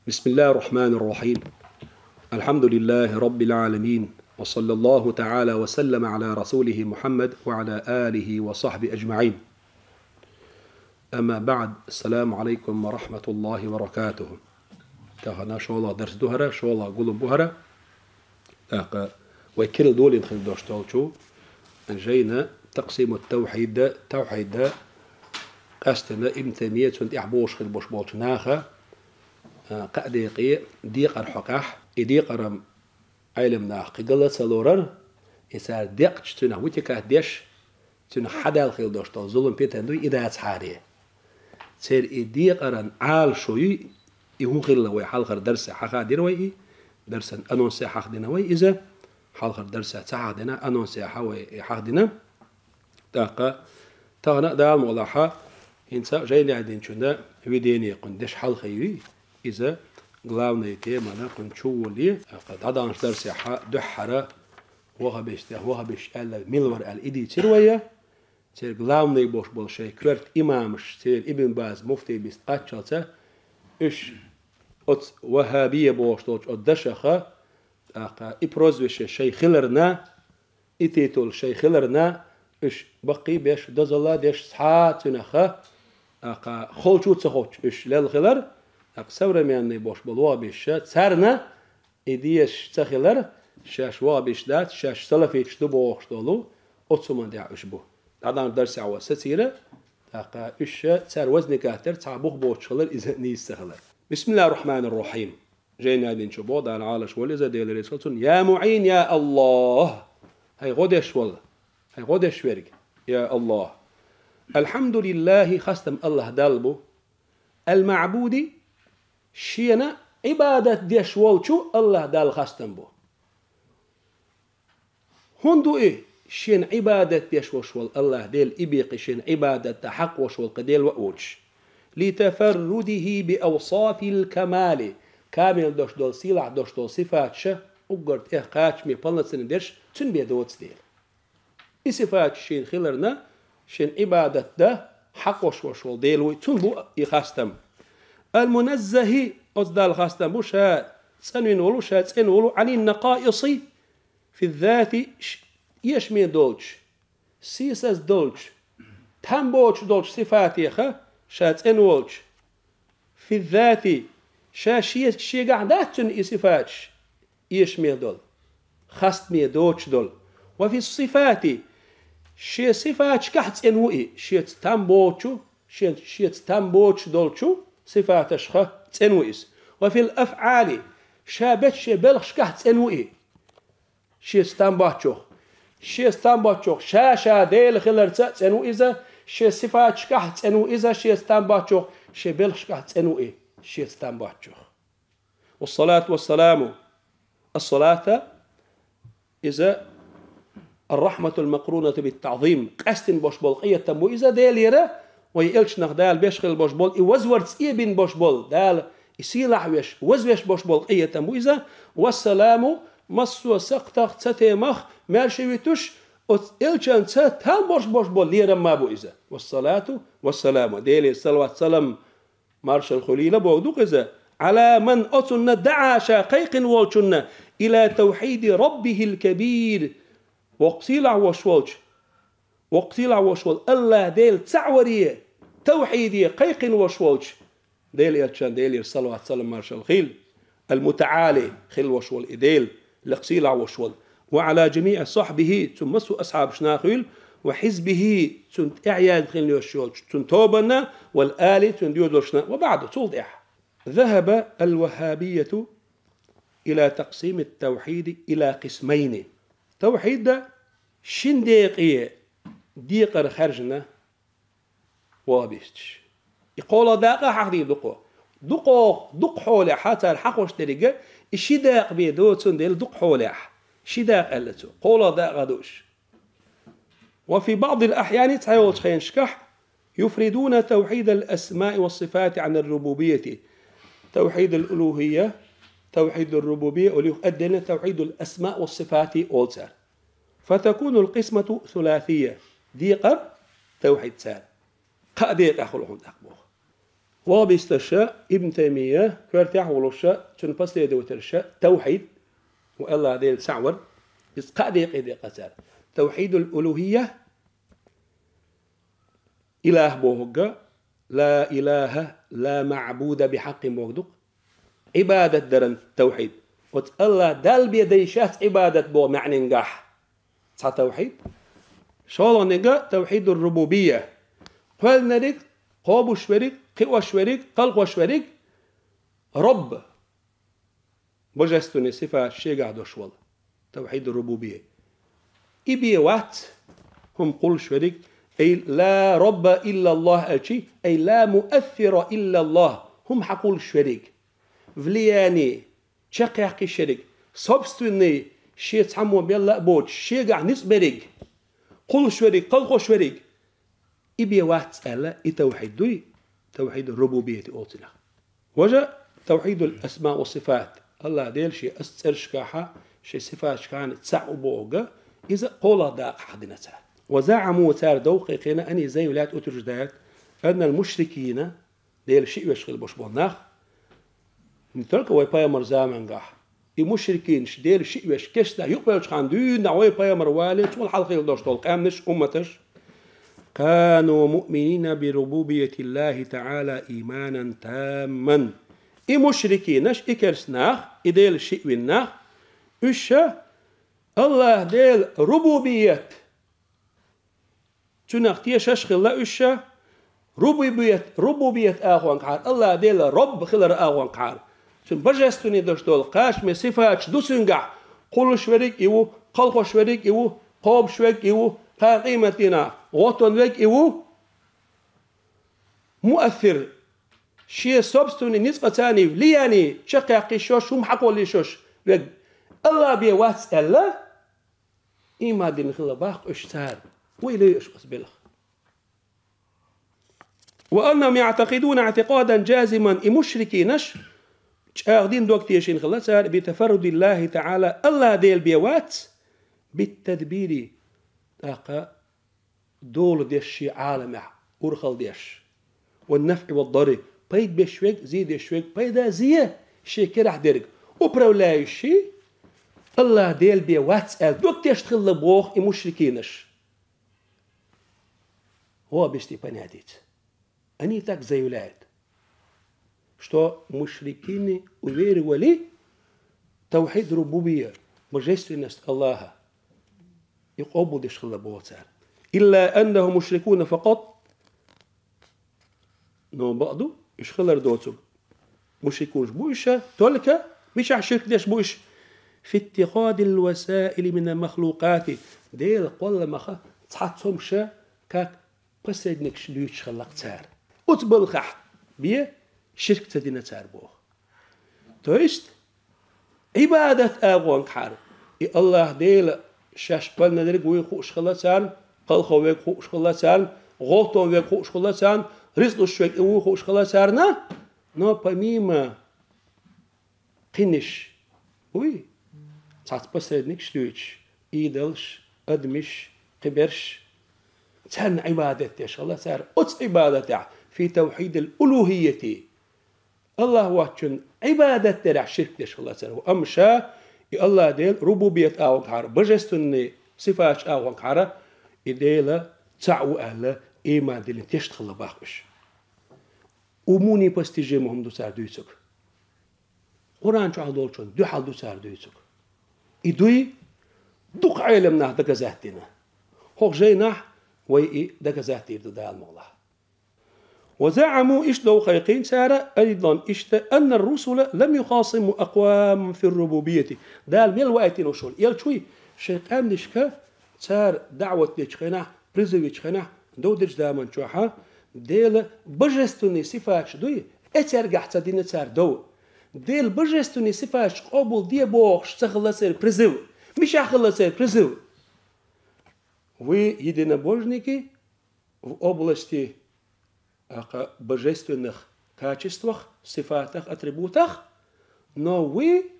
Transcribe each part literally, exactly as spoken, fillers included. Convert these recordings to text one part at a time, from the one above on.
بسم الله الرحمن الرحيم. الحمد لله رب العالمين. وصلى الله تعالى وسلم على رسوله محمد وعلى آله وصحبه أجمعين. أما بعد. السلام عليكم ورحمة الله وبركاته. Тахана шола дарс духара, шола гулум бухара. ТӀаккха вай кирилла долийна хила дош долчу, жайна такъсимут тавхьид, тавхьид, къаьстина Ибн Таймия цунна тӀехь бохуш хила бош болчу наха, а, кхаа декъе декъар хьокхахь, и декъарам Ӏелам нах кхин гала ца лорар, и цара декъча цуьнах витикат деш, цуьнах хьадал хила дош долу зулам питан дуй и дацахьаре. Церан и декъаран Ӏалашо юй, и хӀун хилла вай хьалхара дарсе хьахадира вай и, дарсан анонсе хьахдина вай иза, хьалхара дарсе ца хьахдина, анонсе хьа вай и хьахдина. ТӀаккха тахана а Дала мукъалахь, хӀинца а жайна яздинчунна введение кхунна деш хьалха юй, иза главная темана кхунна чу волий, тӀаккха дӀадаханчу дарсе хьа дуьххьара ваххабистех, ваххабисташ аьлла мила вара аьлла и дийцира вай, церан главный бош болу шайн коьрта имамаш, церан Ибн Баз муфтий биста кхаччалца, уьш оцу ваххабия бохуш долчу оцу дашаха, тӀаккха и прозвище шайн хиларна, и титул шайн хиларна, уьш баккхий беш, дозалла деш цхьа а цуьнаха, тӀаккха холчу ца хоттуш уьш лелла хилар, тӀаккха современный бош болу ваххабисташа, царна и дезаш ца хилар, шаьш ваххабисташ дац, шаьш салафиташ ду бохуш долу, оцу хӀуманна тӀехь уьш бу. ДӀадаханчу дарсехь вай сацийра, тӀаккха уьш цара возникать дара, цхьа бух боцуш хилар, иза нийса ца хилар. بسم الله الرحمن الرحيم. Жайна яздинчо боху, Дала Ӏалашволу иза, Дела реза хуьлда цунна: «Я МуӀин, я АллахӀ!» ХӀай гӀо деш волу, хӀай гӀо деш верг, я АллахӀ! «Алхьамдулиллахи», хастам АллахӀ Далла бу, «ал-маӀбуди», шена Ӏибадат деш волчу АллахӀ Далла хастам бу. ХӀунда ду и, шена Ӏибадат деш волуш волу АллахӀ Дела, и бекхи шена Ӏибадат дан хьакъ волуш волу кхин Дела ван воцуш? «Литафаррудихи биавсафил камали», камел долуш долу, сийлахь долуш долу сифаташа, уггар тӀех кхачаме, полноценный дерш, цуьнан бен доцу дела. И сифаташ шена хиларна, шена Ӏибадат дан хьакъ волуш волуш волу Дела вуй, цунна бу и хастам. «Ал-муназзахи», оцу Далла хастам бу, ша цӀанвина волу, ша цӀена волу, «Ӏанин накъаиси фи ззати», ш-, эшаме долчу, сийсаз долчу, там боцуш долчу сифатеха, ша цӀена волчу, «фи ззати», ша ше-, шегахь дац цуьнан и сифаташ эшаме долу, хастаме доцуш долу, «ва фи ссифати», шен сифаташкахь цӀена ву и, шеца там боцучу, шен-, шеца там боцуш долчу сифаташха цӀена ву иза, «ва фил афӀали», ша бечу шен белхашкахь цӀена ву и, шеца там боцчух. Шеца там боцчух, ша-ша Дела хиларца а цӀена ву иза, шен сифаташкахь цӀена ву иза, шеца там боцчух, шен белхашкахь цӀена ву и, шеца там боцчух. «Вассалату вассаламу». Ас-салата, иза, «ар-рахматул макърунату бит-таъзим», къаьстина бош болу къинхетам бу иза Делера, вайн элчанах Дала беш хила бош болу, и вазварца эбина бош болу, Дала и сийлахь веш, вазвеш бош болу къинхетам бу иза. «Вассаламу», массо а сакхтах, цатемах, маьрша витуш, оцу элчанца там бош бош болу лерам ма бу иза. «Вассалату вассаламу», Делера салават-салам, маршалла хуьлийла боху ду-кх иза, «Ӏала ман», оцунна, «даӀа», ша кхайкхина волчунна, «ила тавхьиди раббихил кабир», воккха сийлахь вош волчу, воккха сийлахь вош волу АллахӀ Дела цхьаъ варе, тавхьиде кхайкхина вош волчу Делан элчанна, Делера салават-салам, маршалла хуьлийла, «ал-мутаӀали», хила вош волу и Дела, лекха сийлахь вош волу, «ва Ӏала жамиӀи сахьбихи», цуьнан массо а асхьабаш нахуьйла, «ва хьизбихи», цуьнан тӀаьхьа яздан хила йолуш йолчу цуьнан тобанна, «вал али», цуьнан доьзалшна, «ва баӀду», цул тӀаьхьа. «Захаба ал-ваххабияту ила такъсимит-тавхьиди ила къисмайни». Тавхьид шин декъе декъар хаьржина ваххабисташ. И кхола дакъа хьахдийр дукхо. Дукхо, дукха хьолехь цара хьахош деррига, и ши дакъа бен доцун дела дукха хьолехь. Ши дакъа аьлла цо. Кхола дакъа ду уьш. «Ва фи баъдил ахьяни», цхьайолчу хенашкахь, «юфридуна тавхьидал асмаи ва сифати Ӏанир рубубияти». Тавхьидул улухия, тавхьидур рубубия, улух отдельно тавхьидул асма ва сифати олу цара. «Фатакунул къисмату суласия». Декъар тавхьид цара. Кхаа декъехь хуьлу хьуна тӀаккха боху. Ваххабисташа, Ибн Таймия, коьртехь а волуша, цуьнан последовательша тавхьид, ву Аллах Дела цхьаъ вар, иза кхаа декъе декъна цара. Тавхьидул улухия, илахь бохург, ла илаха, ла маъбуда бихьаккъин бохург ду-кх, Ӏибадат даран тавхьид. Оцу Аллах Далла бен дай шац Ӏибадат боху маьӀненгахь цхьа тавхьид. ШолгӀаниг тавхьидур рубубия. Кхоьллинарг, кхобуш верг, кхиош верг, кхалхош верг, Рабб. Божественный сифат шегахь долуш волу. Тавхьидур рубубия. И бен вац хӀума кхуллуш верг, ай ла Рабба иллаллах аьлчи, ай ла муассира иллаллах, хӀума хьакхуллуш верг. Влияние, чекхъяккхийш ерг, собственный, шен цхьаммо белла а боцуш, шегахь ницкъ берг, кхуллуш верг, кхалхош верг, и бен вац аьлла, и тавхьид дуй, тавхьид рубубияти олу цунах. Важа тавхьидул асма ва сифат, Аллах Дела шен ас цӀерашкахьа, шен сифаташкахьа цхьаъ ву бохург, иза кхоалгӀа дакъа хьахдина цара. Ва заъаму, цара дов кхайкхина, ани заявляют, утверждают, аннал мушрикина, Дела шиъ веш хилла болуш болу нах, не только вай пайхамар замангахь, и мушрикинаш Дела шиъ веш кешнахь юкъавеллачхьана дуьйна вай пайхамар вале, цул хьалха хилла долуш долу къаьмнаш, умматаш, кану муъминина би рубубиятиллахи таъала ийманан тамман. И мушрикинаш, и керс нах, и Дела шиъ вина нах, уьш ша Аллах Дела рубубият, цунах тешаш хилла уьш ша, рубубият, рубубият агӀонгахьара, Аллах Дела Рабб хилар агӀонгахьара. Цуьнан божественный долуш долу кхачаме сифаташ ду цуьнгахь, кхуллуш верг и ву, кхалхош верг и ву, кхобуш верг и ву, кхана къематдийнахь гӀоттон верг и ву. Муассир, шен собственный ницкъаца влияние, чекхъяккхийш йолуш, хӀума хьакхоллийш йолуш верг Аллах бен вац аьлла, ийман дина хилла боху уьш цара, вай лоьйуш оцу белах. Ва аннахум яътакъидуна иътикъадан жазиман, и мушрикинаш чӀагӀдина дог тешийна хилла цара, би тафаррудиллахи таъала, Аллах Дела бен вац, бит тадбири, тӀаккха дола деш шен Ӏаламехь, урхалла деш, ва нафӀи ва дарри, пайда беш верг, зе деш верг, пайда, зе, шен керахь дерг, управляющий, Аллах Дела бен вац аьлла дог тешна хилла боху и мушрикинаш. Ваххабисты понятица. Они так заявляют, что мушрикины уверовали тавхьид рубубия, божественность Аллаха, и къобалдеш хилла боху цара. Илла аннахум мушрикуна факъат, но бакъду, уьш хилар доцург. Мушрикунаш бу уьш, только мичахь ширк деш бу уьш? Фи иттихадил васаили минал махлукъати, Делан кхолламаха цхьацца хӀумаш, как посредникаш, дуьйцуш хилла-кх цара. Оцу балхахь бен ширк ца дина цара боху. То есть, Ӏибадат агӀонгахьара, и Аллах Дела шаьш кхоьллинарг вуй хууш хилла царна, кхалхо верг хууш хилла царна, гӀоттон верг хууш хилла царна, рицкъ луш верг и вуй хууш хилла царна, но помимо кхиниш буй, цхьацца посредникаш дуьйцуш, идолаш, адамаш, кхиберш, царна Ӏибадат деш хилла цара, оцу Ӏибадатехь, фи тавхьидил улухияти, Аллах воцчунна Ӏибадат дарехь ширк деш хилла цара. Амма ша и Аллах Дела рубубият агӀонгахьара, божественный сифаташ агӀонгахьара, и Дела цхьаъ ву аьлла, ийман диллина тешна хилла боху уьш. Уму непостижимо хӀума ду цара дуьйцург. Къуръан чохь долчунна дуьхьал ду цара дуьйцург. И дуй дукха Ӏелам наха доказать дина. ХӀокху жайнахь вай и доказать дийр ду Дала мукъалахь. Ва заъаму, иштта дов кхайкхийна цара, айдан иштта, аннар русула лам юхасиму акъваман фир рубубияти. Дала мел ваийтина ву шуна? Элчий шайн къаьмнашка цара даӀват дечу хенахь, призыв йечу хенахь, дов дечу заман чохьа, Дела божественный сифаташ дуй, эцергахь ца дина цара дов. Дела божественный сифаташ къобалде бохуш ца хилла церан призыв. Мичахь хилла церан призыв? Вы единобожники в области, аха, божественных качествах, сифатах, атрибутах, но вы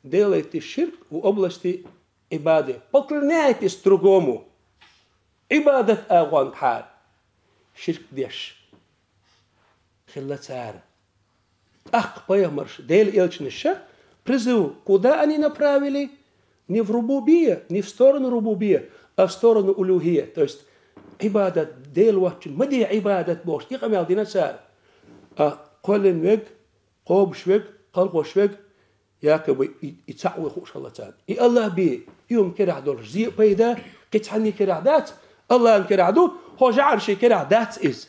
делаете ширк в области ибады, поклоняетесь другому. Ибадат агӀонгахьара ширк деш. хилла цара. ТӀаккха пайхамарш, Делан элчанаш, призыв куда они направили? Не в рубубия, не в сторону рубубия, а в сторону улюхия. То есть, Ӏибадат, Дела воацачунна ма де Ӏибадат бохуш, и къамел дина цара. А кхоьллина верг, кхобуш верг, кхалхош верг, якобы и, и цхьаъ вуй хууш хилла царна. И АллахӀ бен, и хӀума керахь долуш зе а, пайда кхин цхьанне керахь дац, АллахӀан керахь ду, хьо жӀарший керахь дац иза.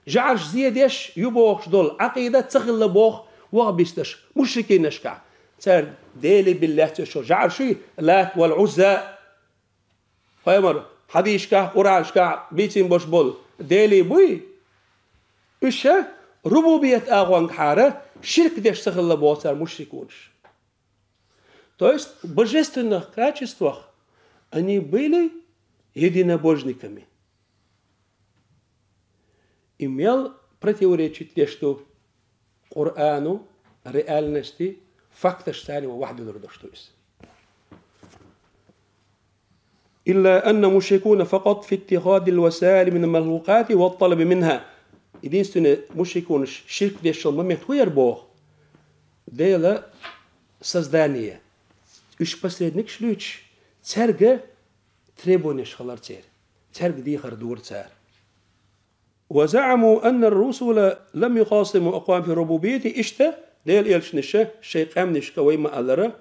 ЖӀарш зе деш ю бохуш долу Ӏакъида ца хилла боху ваххабисташ, мушрикинашкахь. Цара Деле билла лаьцна йолу жӀарш юй, Лат вал Ӏузза. Пайхамар хьадисашкахь, Къуръанашкахь бийцина болуш болу делий буй? Уьш рубубият агӀонгахьара ширк деш ца хилла боху цара мушрикунаш. То есть в божественных качествах они были единобожниками. И мел противоречить деш ду Къуръану, реальности, факташ царна ван вахдулур дош ду иза. إلا أن مشركون فقط في اتخاذ الوسائل من المخلوقات والطلب منها. Единственное, мушрикунаш ширк деш йолу момент хӀун яра боху? Дела создание. Уьш посредникаш луьйчуш, цаьрга требованеш хилар церан. Цаьрга дехар дора цара. وزعموا أن الرسل لم يخاصموا أقوام في الربوبية. Иштта, Делан элчанаша шайн къаьмнашка вай ма-аллара,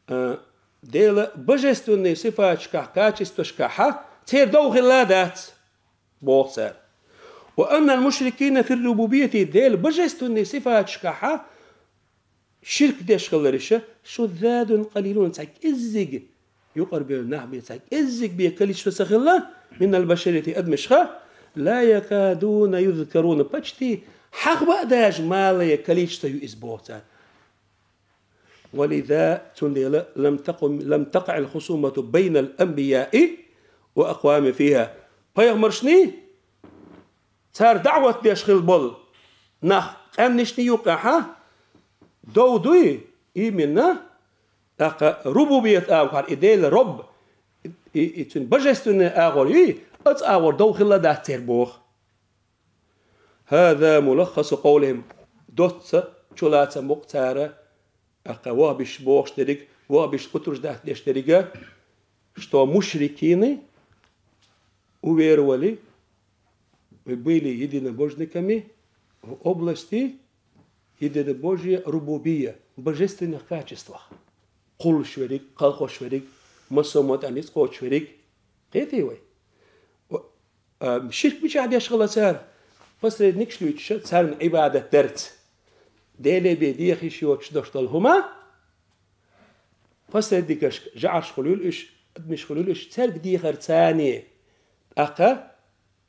а, Делан божественный сифаташкахь, качествашкахьа церан дов хилла дац, боху цара. وأن المشركين في الربوبية, Делан божественный сифаташкахьа ширк деш хиларш, شذاذ قليلون, цхьа кӀеззиг, юкъара бевлла нах бен цхьа кӀеззиг бен количество ца хилла, من البشرية, адамашха, لا يكادون يذكرون, почти хьаха а даже малое количество ю иза, боху цара. ولذا, цундела, لم تقم, لم تقع الخصومة بين الأنبياء وأقوامهم فيها. Пайхамаршний, цара даӀват деш хилла болу нах, къаьмнашний юккъехьа дов дуй, именно, тӀаккха рубубият агӀор, и Дела Рабб, и, и цуьнан божественный агӀор юй, оцу агӀор дов хилла дац церан, боху. هذا ملخص قولهم. Доцца чулацам бу-кх цара, тӀаккха ваххабисташ бохуш дерг, ваххабисташ утверждать деш дерг, что мушрикины уверовали, были единобожниками в области единобожия рубубия, божественных качествах. Кхуллуш верг, кхалхош верг, массо а мотт а ницкъ кхочуш верг. Кхетий вай? А, ширк мичахь деш хилла цара? Посредникаш луьйчуша, царна Ӏибадат дарца. Деле бен деха йиш йоцуш долуш долу хӀума, посредникашка, жӀарш хуьлийла уьш, адамаш хуьлийла уьш, цаьрга дехар царна. ТӀаккха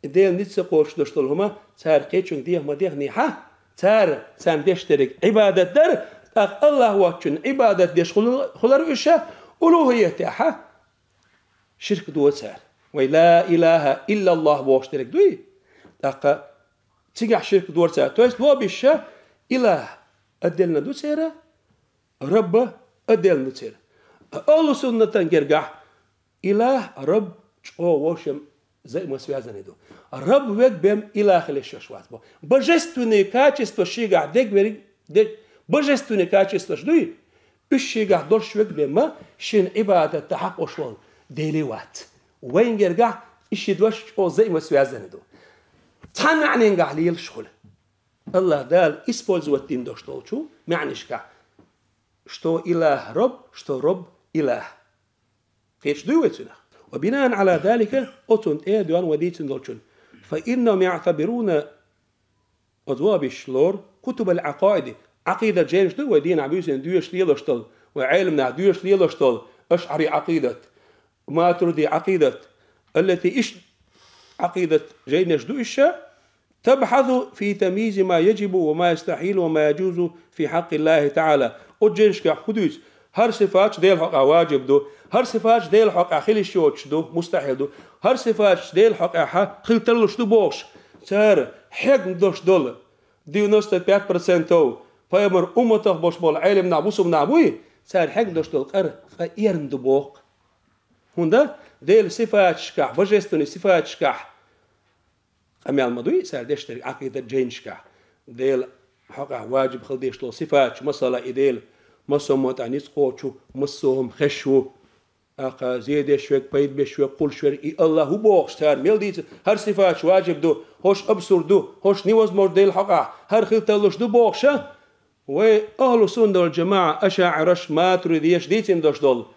Делан ницкъ ца кхочуш долуш долу хӀума цара кхечуьнга деха ма дехнехьа, цара царна деш дерг Ӏибадат дара, тӀаккха АллахӀ воцчунна Ӏибадат деш хуьлу-, хуьлура уьш, улухӀиятехьа ширк дора цара. Вай ла илахӀа иллаллахӀ бохуш дерг дуй? ТӀаккха цигахь ширк дора цара. То есть ваххабисташа илахӀ отдельно ду церан, Рабба отдельно ду церан. Ахьлу суннатан гергахь илахӀ, Рабб чӀогӀа вовшем взаимосвязанный ду. Рабб верг бен илахӀ хила йиш йолуш вац бо. Божественные качества шигахь дерг верг, дерг, божественные качестваш дуй, уьш шигахь долуш верг бен ма, шена Ӏибадат дан хьакъ волуш волу Деле вац. Вайн гергахь и ши дош чӀогӀа взаимосвязанный ду. Цхьана маьӀненгахь лелаш хуьлу. АллахӀ Дала использовать дина долуш долчу маьӀнашкахь, что илахӀ Рабб, что Рабб илахӀ. Кхеташ дуй вай цунах? وبناء على ذلك, оцунна тӀе а доьгӀна вай дийцина долчун, فإنهم يعتبرون, оцу ваххабисташа лору, كتب العقائد, Ӏакъидат жайнаш ду вай дийнахь буьйсанна доьшуш лелаш долу, вай Ӏеламнаха доьшуш лелаш долу, ашӀари Ӏакъидат, матуриди Ӏакъидат, التي, иштта Ӏакъидат жайнаш ду уьш, تبحث في تمييز ما يجب وما يستحيل وما يجوز في حق الله تعالى. Оцу жайнашкахь хӀун дуьйцу? ХӀара сифаташ Делан хьокъехь важиб ду, хӀара сифаташ Делан хьокъехь хила йиш йоцуш ду, мустахьил ду, хӀара сифаташ Делан хьокъехь хила тарлуш ду бохуш, цара хьегна долуш долу девяносто пять процентов пайхамар умматах болуш болу Ӏеламнах, бусулбанах буй, цара хьегна долуш долу къа, къа эрна ду боху. ХӀунда Делан сифаташкахь, божественный сифаташкахь къамел ма дуй, цара деш дерг Ӏакъидат жайнашкахь. Дела хьокъехь ваджиб хила деш долу сифаташ, масала, и Дела массо а мотт а ницкъ кхочу, массо а хӀума хезаш ву. ТӀаккха зе деш верг, пайда беш верг, кхуллуш верг, и АллахӀ ву бохуш цара мел дийцина, хӀара сифаташ ваджиб ду, хӀорш абсурд ду, хӀорш невозможно Дела хьокъехь, хӀара хила тарлуш ду бохуша, вай ахьлу сунна вал джамаӀа, ашаӀираш, матуридеш дийцина долуш долу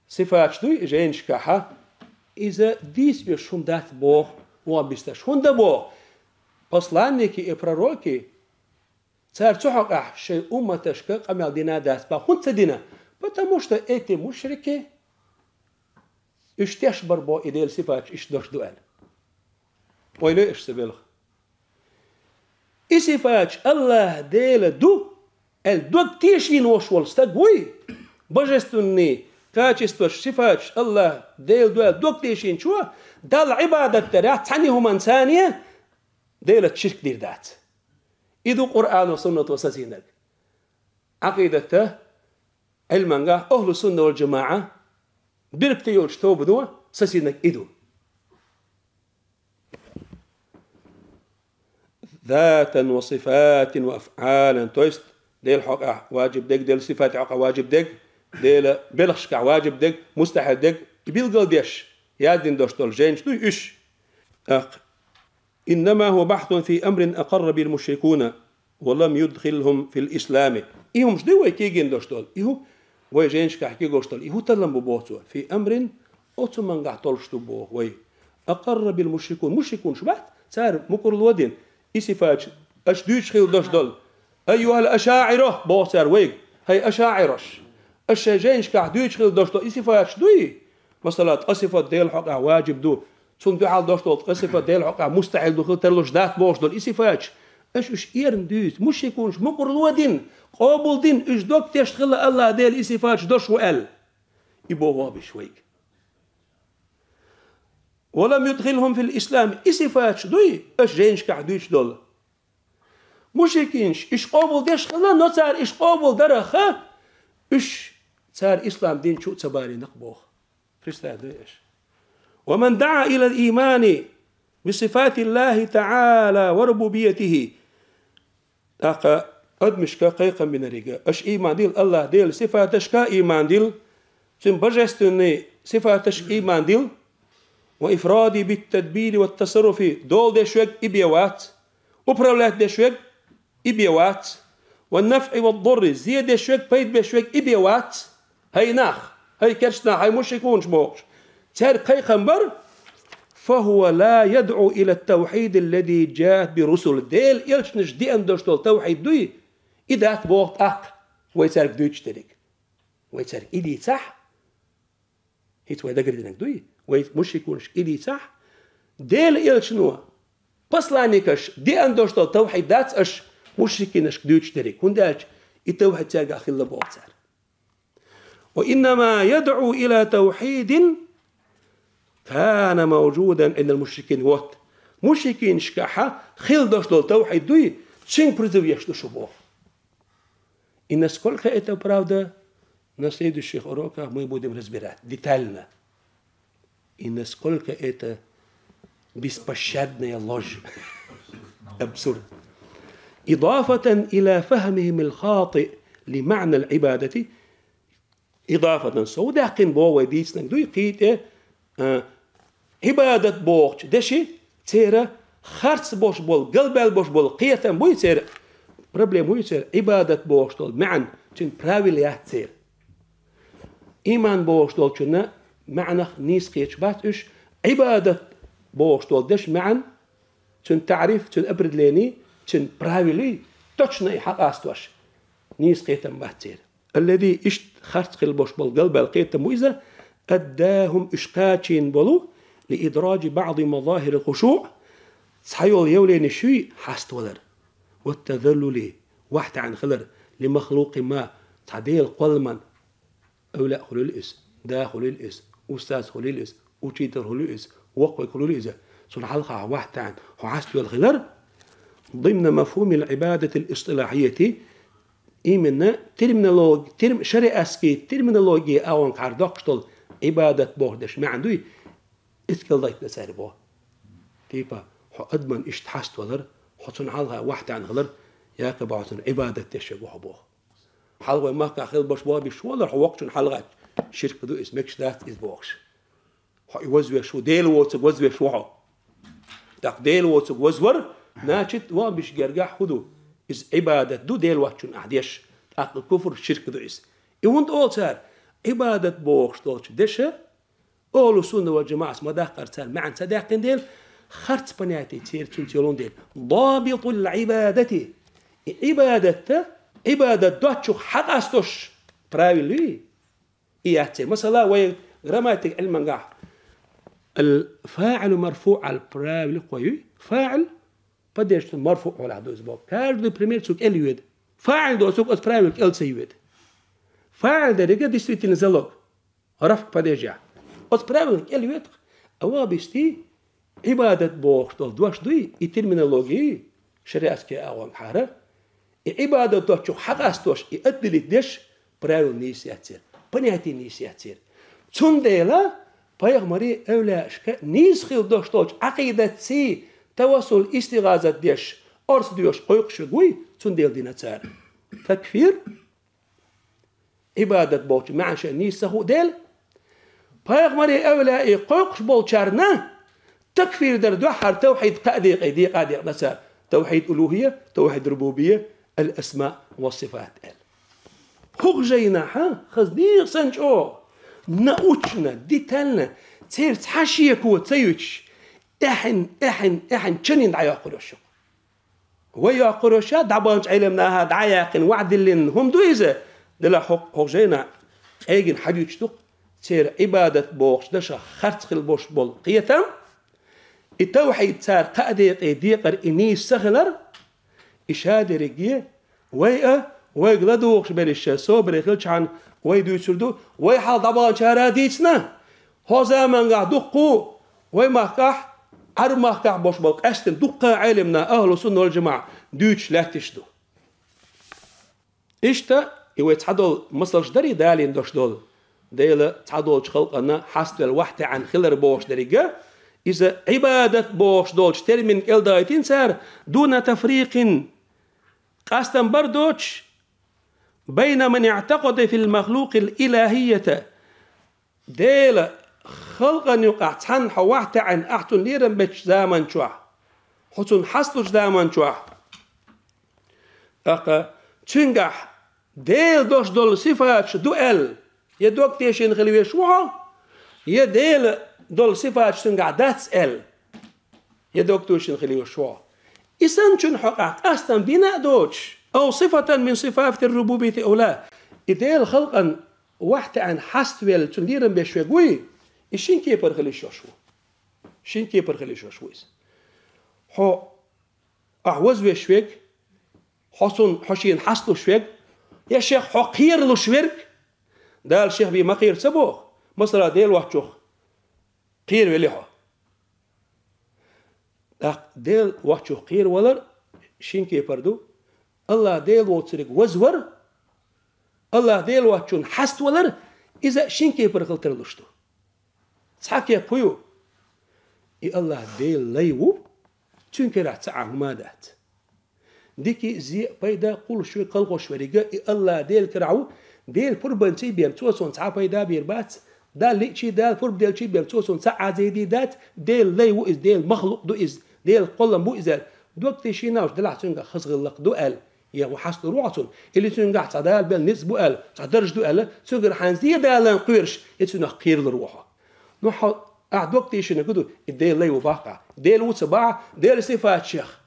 сифаташ дуй жайнашкахьа, иза дийца оьшуш хӀума дац боху вон бисташ. ХӀунда боху? Посланники и пророки, цара цу хьокъехь шайн умматашка къамел дина а дац боху. ХӀунда ца дина? Потому что эти мушрики, уьш теш бара боху и Делан сифаташ иштта долуш ду аьлла. Ойла йо аша цу белхан. И сифаташ АллахӀ Дела ду аьлла дог тешийна волуш волу стаг вуй, божественный качестваш, сифаташ АллахӀ Дела ду аьлла дог тешийначо, Далла Ӏибадат дарехь цхьана хӀуманца Делаца ширк дийр дац. И ду Къуръано, суннато сацийнарг. Ӏакъидата Ӏилманга ахьлу сунна вал джамаӀа биргти йолчу тобано сацийнарг и ду. Затан ва сифатин ва афӀалан, то есть Делан хьокъехь ваджиб дерг, Делан сифатийн хьокъехь ваджиб дерг, Делан белхашкахь ваджиб дерг, мустахьил дерг, и билгалдеш яздина долуш долу жайнаш дуй уьш. ТӀаккха: «Иннама хӀува бахьсун фи амрин акъарра бихӀил мушрикуна ва лам юдхилхӀум фил ислами». И хӀумаш дуй вай кегийна долуш долу? И хӀу вай жайнашкахь кегош долу? И хӀу таллам бу боху цо? Фи амрин, оцу мангахь толлуш ду боху вай. Акъарра бихӀил мушрикун. Мушрикунаш бац, цара мукъарло дина и сифаташ аша дуьйцуш хила долуш долу. «АйюхӀал ашаӀира», боху цара вайга. «ХӀай ашаӀираш, аша шайн жайнашкахь дуьйцуш хила долуш долу и сифаташ дуй? Масала, ткъа сифат Делан хьокъехь ваджиб ду, цунна дуьхьал долуш долу ткъа сифат Делан хьокъехь мустахьил ду, хила тарлуш дац бохуш долу и сифаташ, аша уьш эрна дуьйцу, мушрикунаш мукъарло дина, къобалдина, уьш дог тешна хилла АллахӀ Дела и сифаташ долуш ву аьлла». И боху вабиш вайга. «Ва лам юдхилхӀум фил ислам». И сифаташ дуй аша жайнашкахь дуьйцуш долу? Мушрикинаш уьш къобалдеш хилла, но цара уьш къобалдараха, уьш, цара ислам дин чу а ца баринакх боху. Представь, дай аша. «Ва ман даӀа илал иймани би сифатиллахӀи таӀала ва рубубиятихӀи». ТӀаккха адамашка кхайкхам бинарг: аша ийман дила АллахӀ Делан сифаташка, ийман дила, цуьнан божественный сифаташка ийман дила, «ва ифрадихӀи бит тадбири ва тасарруфи», дола деш верг и бен вац, управлять деш верг и бен вац, «ва нафӀи ва дарри», зе деш верг, пайда беш верг и бен вац. ХӀай нах, хӀай керста нах, хӀай мушрикунаш бохуш, цаьрга кхайкхам бар: «ФахӀува ла ядӀу ила тавхӀидиллази джаат бихӀи ррусул». Делан элчанаш деана долуш долу тавхӀид дуй, и дац боху тӀаккха вай цаьрга дуьйцуш дерг. Вай цаьрга и дийцахь, хӀинца вай дагардинарг дуй, вай мушрикунашка и дийцахь, Делан элчано, посланникаш деана долуш долу тавхӀид дац аша мушрикинашка дуьйцуш дерг, хӀунда аьлча и тавхӀид цаьргахь хилла боху цара. «Ва иннама ядӀу ила тавхӀидин кана мавжудан Ӏиндал мушрикин». Вот. Мушрикинашкахьа хилла долуш долу тавхӀид дуй, цуьнга призыв еш ду шу боху. И насколько это правда, на следующих уроках мы будем разбирать детально. И насколько это беспощадная ложь. Абсурд. Идафатан ила фахмихимил хатиъ ли маънал ибадати. Идафатан, сов даьккхина боху вай дийцинарг дуй, кхин тӀе, а, Ӏибадат бохучу деши, церан харц бош болу, галбаьлла бош болу кхетам буй церан, проблема буй церан, Ӏибадат бохуш долу маьӀна, цуьнан правила яц церан. Ийман бохуш долчунна маьӀнах нийса кхеташ бац уьш, Ӏибадат бохуш долу дешан маьӀна, цуьнан таӀриф, цуьнан определени, цуьнан правилий, точно и хьакъастош, нийса кхетам бац церан. Аллази, иштта харц хила бош болу галбаьлла кхетам бу иза, аддахум, уьш кхачийна болу, ли идраджи баъди мазахирил хушуъ, цхьайолу явленеш юй хьаставалар, ва тазаллули, вахьтаьӀна хилар, ли махлукъи ма, цхьа Делан кхолламан, эвлаъ хуьлийла иза, да хуьлийла иза, устаз хуьлийла иза, учитель хуьлийла иза, воккхавиг хуьлийла иза, цунна хьалха хьо вахьтаьӀна, хьо хьаставелла хилар, димна мафхумил ибадатил истилахьияти, именно терминолог-, терм-, шариатский терминология агӀонга хьара доккхуш долу Ӏибадат боху дешан маьӀна дуй, эцигал дайтина цара боху. Типа, хьо адаман иштта хьаставалар, хьо цунна хьалха вахьтаьӀна хилар, Якъуб Ӏалайхиссалам Ӏибадат деш ву хьо боху. Хьалха вай махкахь хилла болуш боху, беш ву хьо, хьо воккхачунна хьалагӀаьттича, ширк ду иза, мегаш дац иза бохуш. Хьо и вазвеш ву, Дела воцург вазвеш ву хьо. ТӀаккха Дела воцург вазвар, значит, вон биш гергахь хӀун ду? Иза Ӏибадат ду, Дела воцчунна ахь деш. ТӀаккха куфр, ширк ду иза. И хӀунда олу цара? Ӏибадат бохуш долчу деша, Ахьлу сунна вал жамаӀас ма даккхара цара маьӀна ца даьккхина дела, харц понятие церан цуьнца йолун дела. Добитул Ӏибадати. И Ӏибадатта, Ӏибадат доцчух хьакъастош правил юй? И яц церан. Масала, вай грамматика Ӏилмангахь ал-фаӀилу марфуӀ ал правил кхо юй? ФаӀил падежцун марфуӀ хьолахь ду иза боху. Каждый пример цу кӀел йоьду. ФаӀил доцург оцу правил кӀел ца йоьду. ФаӀил деррига действительный залог. Раф падежехь. Оцу правилан кӀел йоьду-кх. А вон бистий, Ӏибадат бохуш долу дош дуй, и терминология, шариатский агӀонгахьара, и Ӏибадат доцчух хьакъастош, и отделить деш, правил нийса яц церан, понятие нийса яц церан. Цундела пайхамарийн эвлаяашка нийса хилла дош долчу Ӏакъидатций, тавассул, истигӀазат деш, орца доьшуш кхойкхуш верг вуй, цундела дина цара. Такфир, Ӏибадат бохучу маьӀна шайн нийса ца хуу дела, пайхамарийн эвлаяий кхойкхуш болчарна такфир дар дуьххьара тавхьид кхаа декъе декъа а декъна цара. Тавхьид улухӀия, тавхьид рубубия, ал-асма ва сифат аьлла. ХӀокху жайнахьа хаза дийгӀа санна чӀогӀа научно, детально церан цхьа шеко ца юьтуш, эхьин, эхьин, эхьин чанин дӀайоккхур йолуш ю. Вай йоккхур йолуш а дӀабаханчу Ӏелам наха дӀа а яьккхина, ваӀда диллина хӀума ду иза, делахь хӀокху, хӀокху жайна къегина хьадуьйцуш ду-кх, церан Ӏибадат бохучу дашах харц хила болуш болу кхетам, и тавхьид цара кхаа декъе декъар и нийса ца хилар, и ша дерриге, вай а, вайга ладугӀуш берш а собаре хилчхьана, вай дуьйцур ду, вай хьалха дӀабаханчара а дийцина, хӀокху замангахь дуккха а вай махкахь, Ӏарб махкахь болуш болу къаьсттина дуккха а Ӏелам наха ахьлу сунна вал жамаӀа дуьйцуш лаьтташ ду. Иштта, и вай цхьадолу масалш дарий далийна дош долу, Дела цхьадолчу халкъана хьаставелла вахьтаьӀна хилар бохуш деррига, иза Ӏибадат бохуш долчу термин кӀел дахийтина цара, дуна тафрикъин, къастам бар доцуш, байна ман иӀтакъада фил махлукъил илахӀията, Дела халкъана юкъахь цхьанна хьо вахьтаьӀна, ахь цунна лерам бечу заман чохь, хьо цунна хьасталучу заман чохь, тӀаккха цуьнгахь Дела дош долу сифаташ ду аьлла, я дог тешийна хила веш ву хьо, я Дела долу сифаташ цуьнгахь дац аьлла, я дог тешийна хила веш ву хьо. И санначунна хьо къастам бина а доцуш, ау сифатан мин сифатир рубубияти ау ла, и Дела халкъана вахьтаьӀна хьаставелла, цунна лерам беш верг вуй, и шин кепара хила йиш йолуш ву. Шин кепара хила йиш йолуш ву иза. Хьо, ахь вазвеш верг, хьо цунна, хьо шена хьасталуш верг, я шех хьо кхералуш верг, Дала шех бен ма кхера ца боху, масала, Дела воцчух кхеравелли хьо. ТӀаккха Дела воцчух кхеравалар шин кепара ду. АллахӀ Дела воцург вазвар, АллахӀ Дела воцчунна хьаставалар, иза шин кепара хила тарлуш ду. Цхьа кеп хӀун ю? И АллахӀ Дела лай ву, цуьнан карахь цхьа а хӀума дац. Дика а, зе а, пайда а кхуллуш верг, кхалхош верг а и АллахӀ Дела карахь ву, Дела пурбанций бен цо суна цхьа а пайда бийр бац, Далла лиъчий, Дала пурба делчий бен цо суна цхьа а Ӏазап дийр дац, Дела лай ву иза, Дела махлукъ ду иза, Делан кхоллам бу иза аьлла, дог тешийна а, уьш делахь цуьнгахь хаза гӀиллакх ду аьлла, я хьасталур ву хьо цунна, или цуьнгахь цхьа Дала бен ницкъ бу аьлла, цхьа дарж ду аьлла, цуьнгара хьайна зе далан кхоьруш, и цуьнах кхералур ву хьо. Ну, хьо, ахь дог тешийна хӀун ду, и Дела лай ву боху ахь, Дела ву ца боху ахь, Делан сифатех.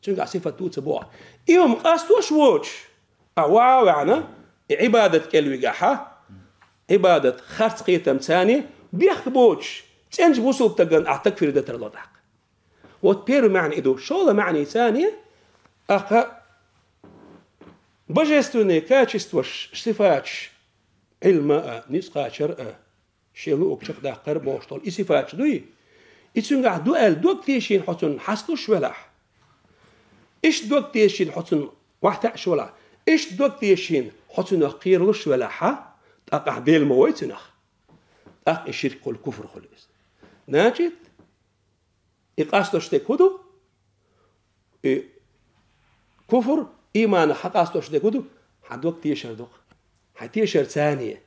Цуьнгахь сифат ду ца боху. И хӀума къастош воцуш, ахь ваха а ваьхьна, и Ӏибадат кӀел вигахьа, Ӏибадат харц кхетам царний, бехк боцуш, цӀеначу бусулба стагана ахь такфир дан тарло тӀаккха. Вот первый маьӀна и ду, шолгӀа маьӀна царний, ахьа божественные качестваш, сифаташ, Ӏилма а, ницкъ кхачар а, шен луъург чекхдаккхар бохуш долу и сифаташ дуй? И цуьнгахь ду аьлла дог тешийна хьо цунна хьасталуш велахь, иштта дог тешийна хьо цунна вахьтаьӀаш велахь, иштта дог тешийна хьо цуьнах кхералуш велахьа, тӀаккха ахь Дела ма вай цуьнах. ТӀаккха и ширк хуьлу, куфр хуьлу иза. Значит, и къастош дерг хӀун ду? И куфр, Ийманах хьакъастош дерг хӀун ду? Хьан дог тешар ду-кх. Хьан тешар царна.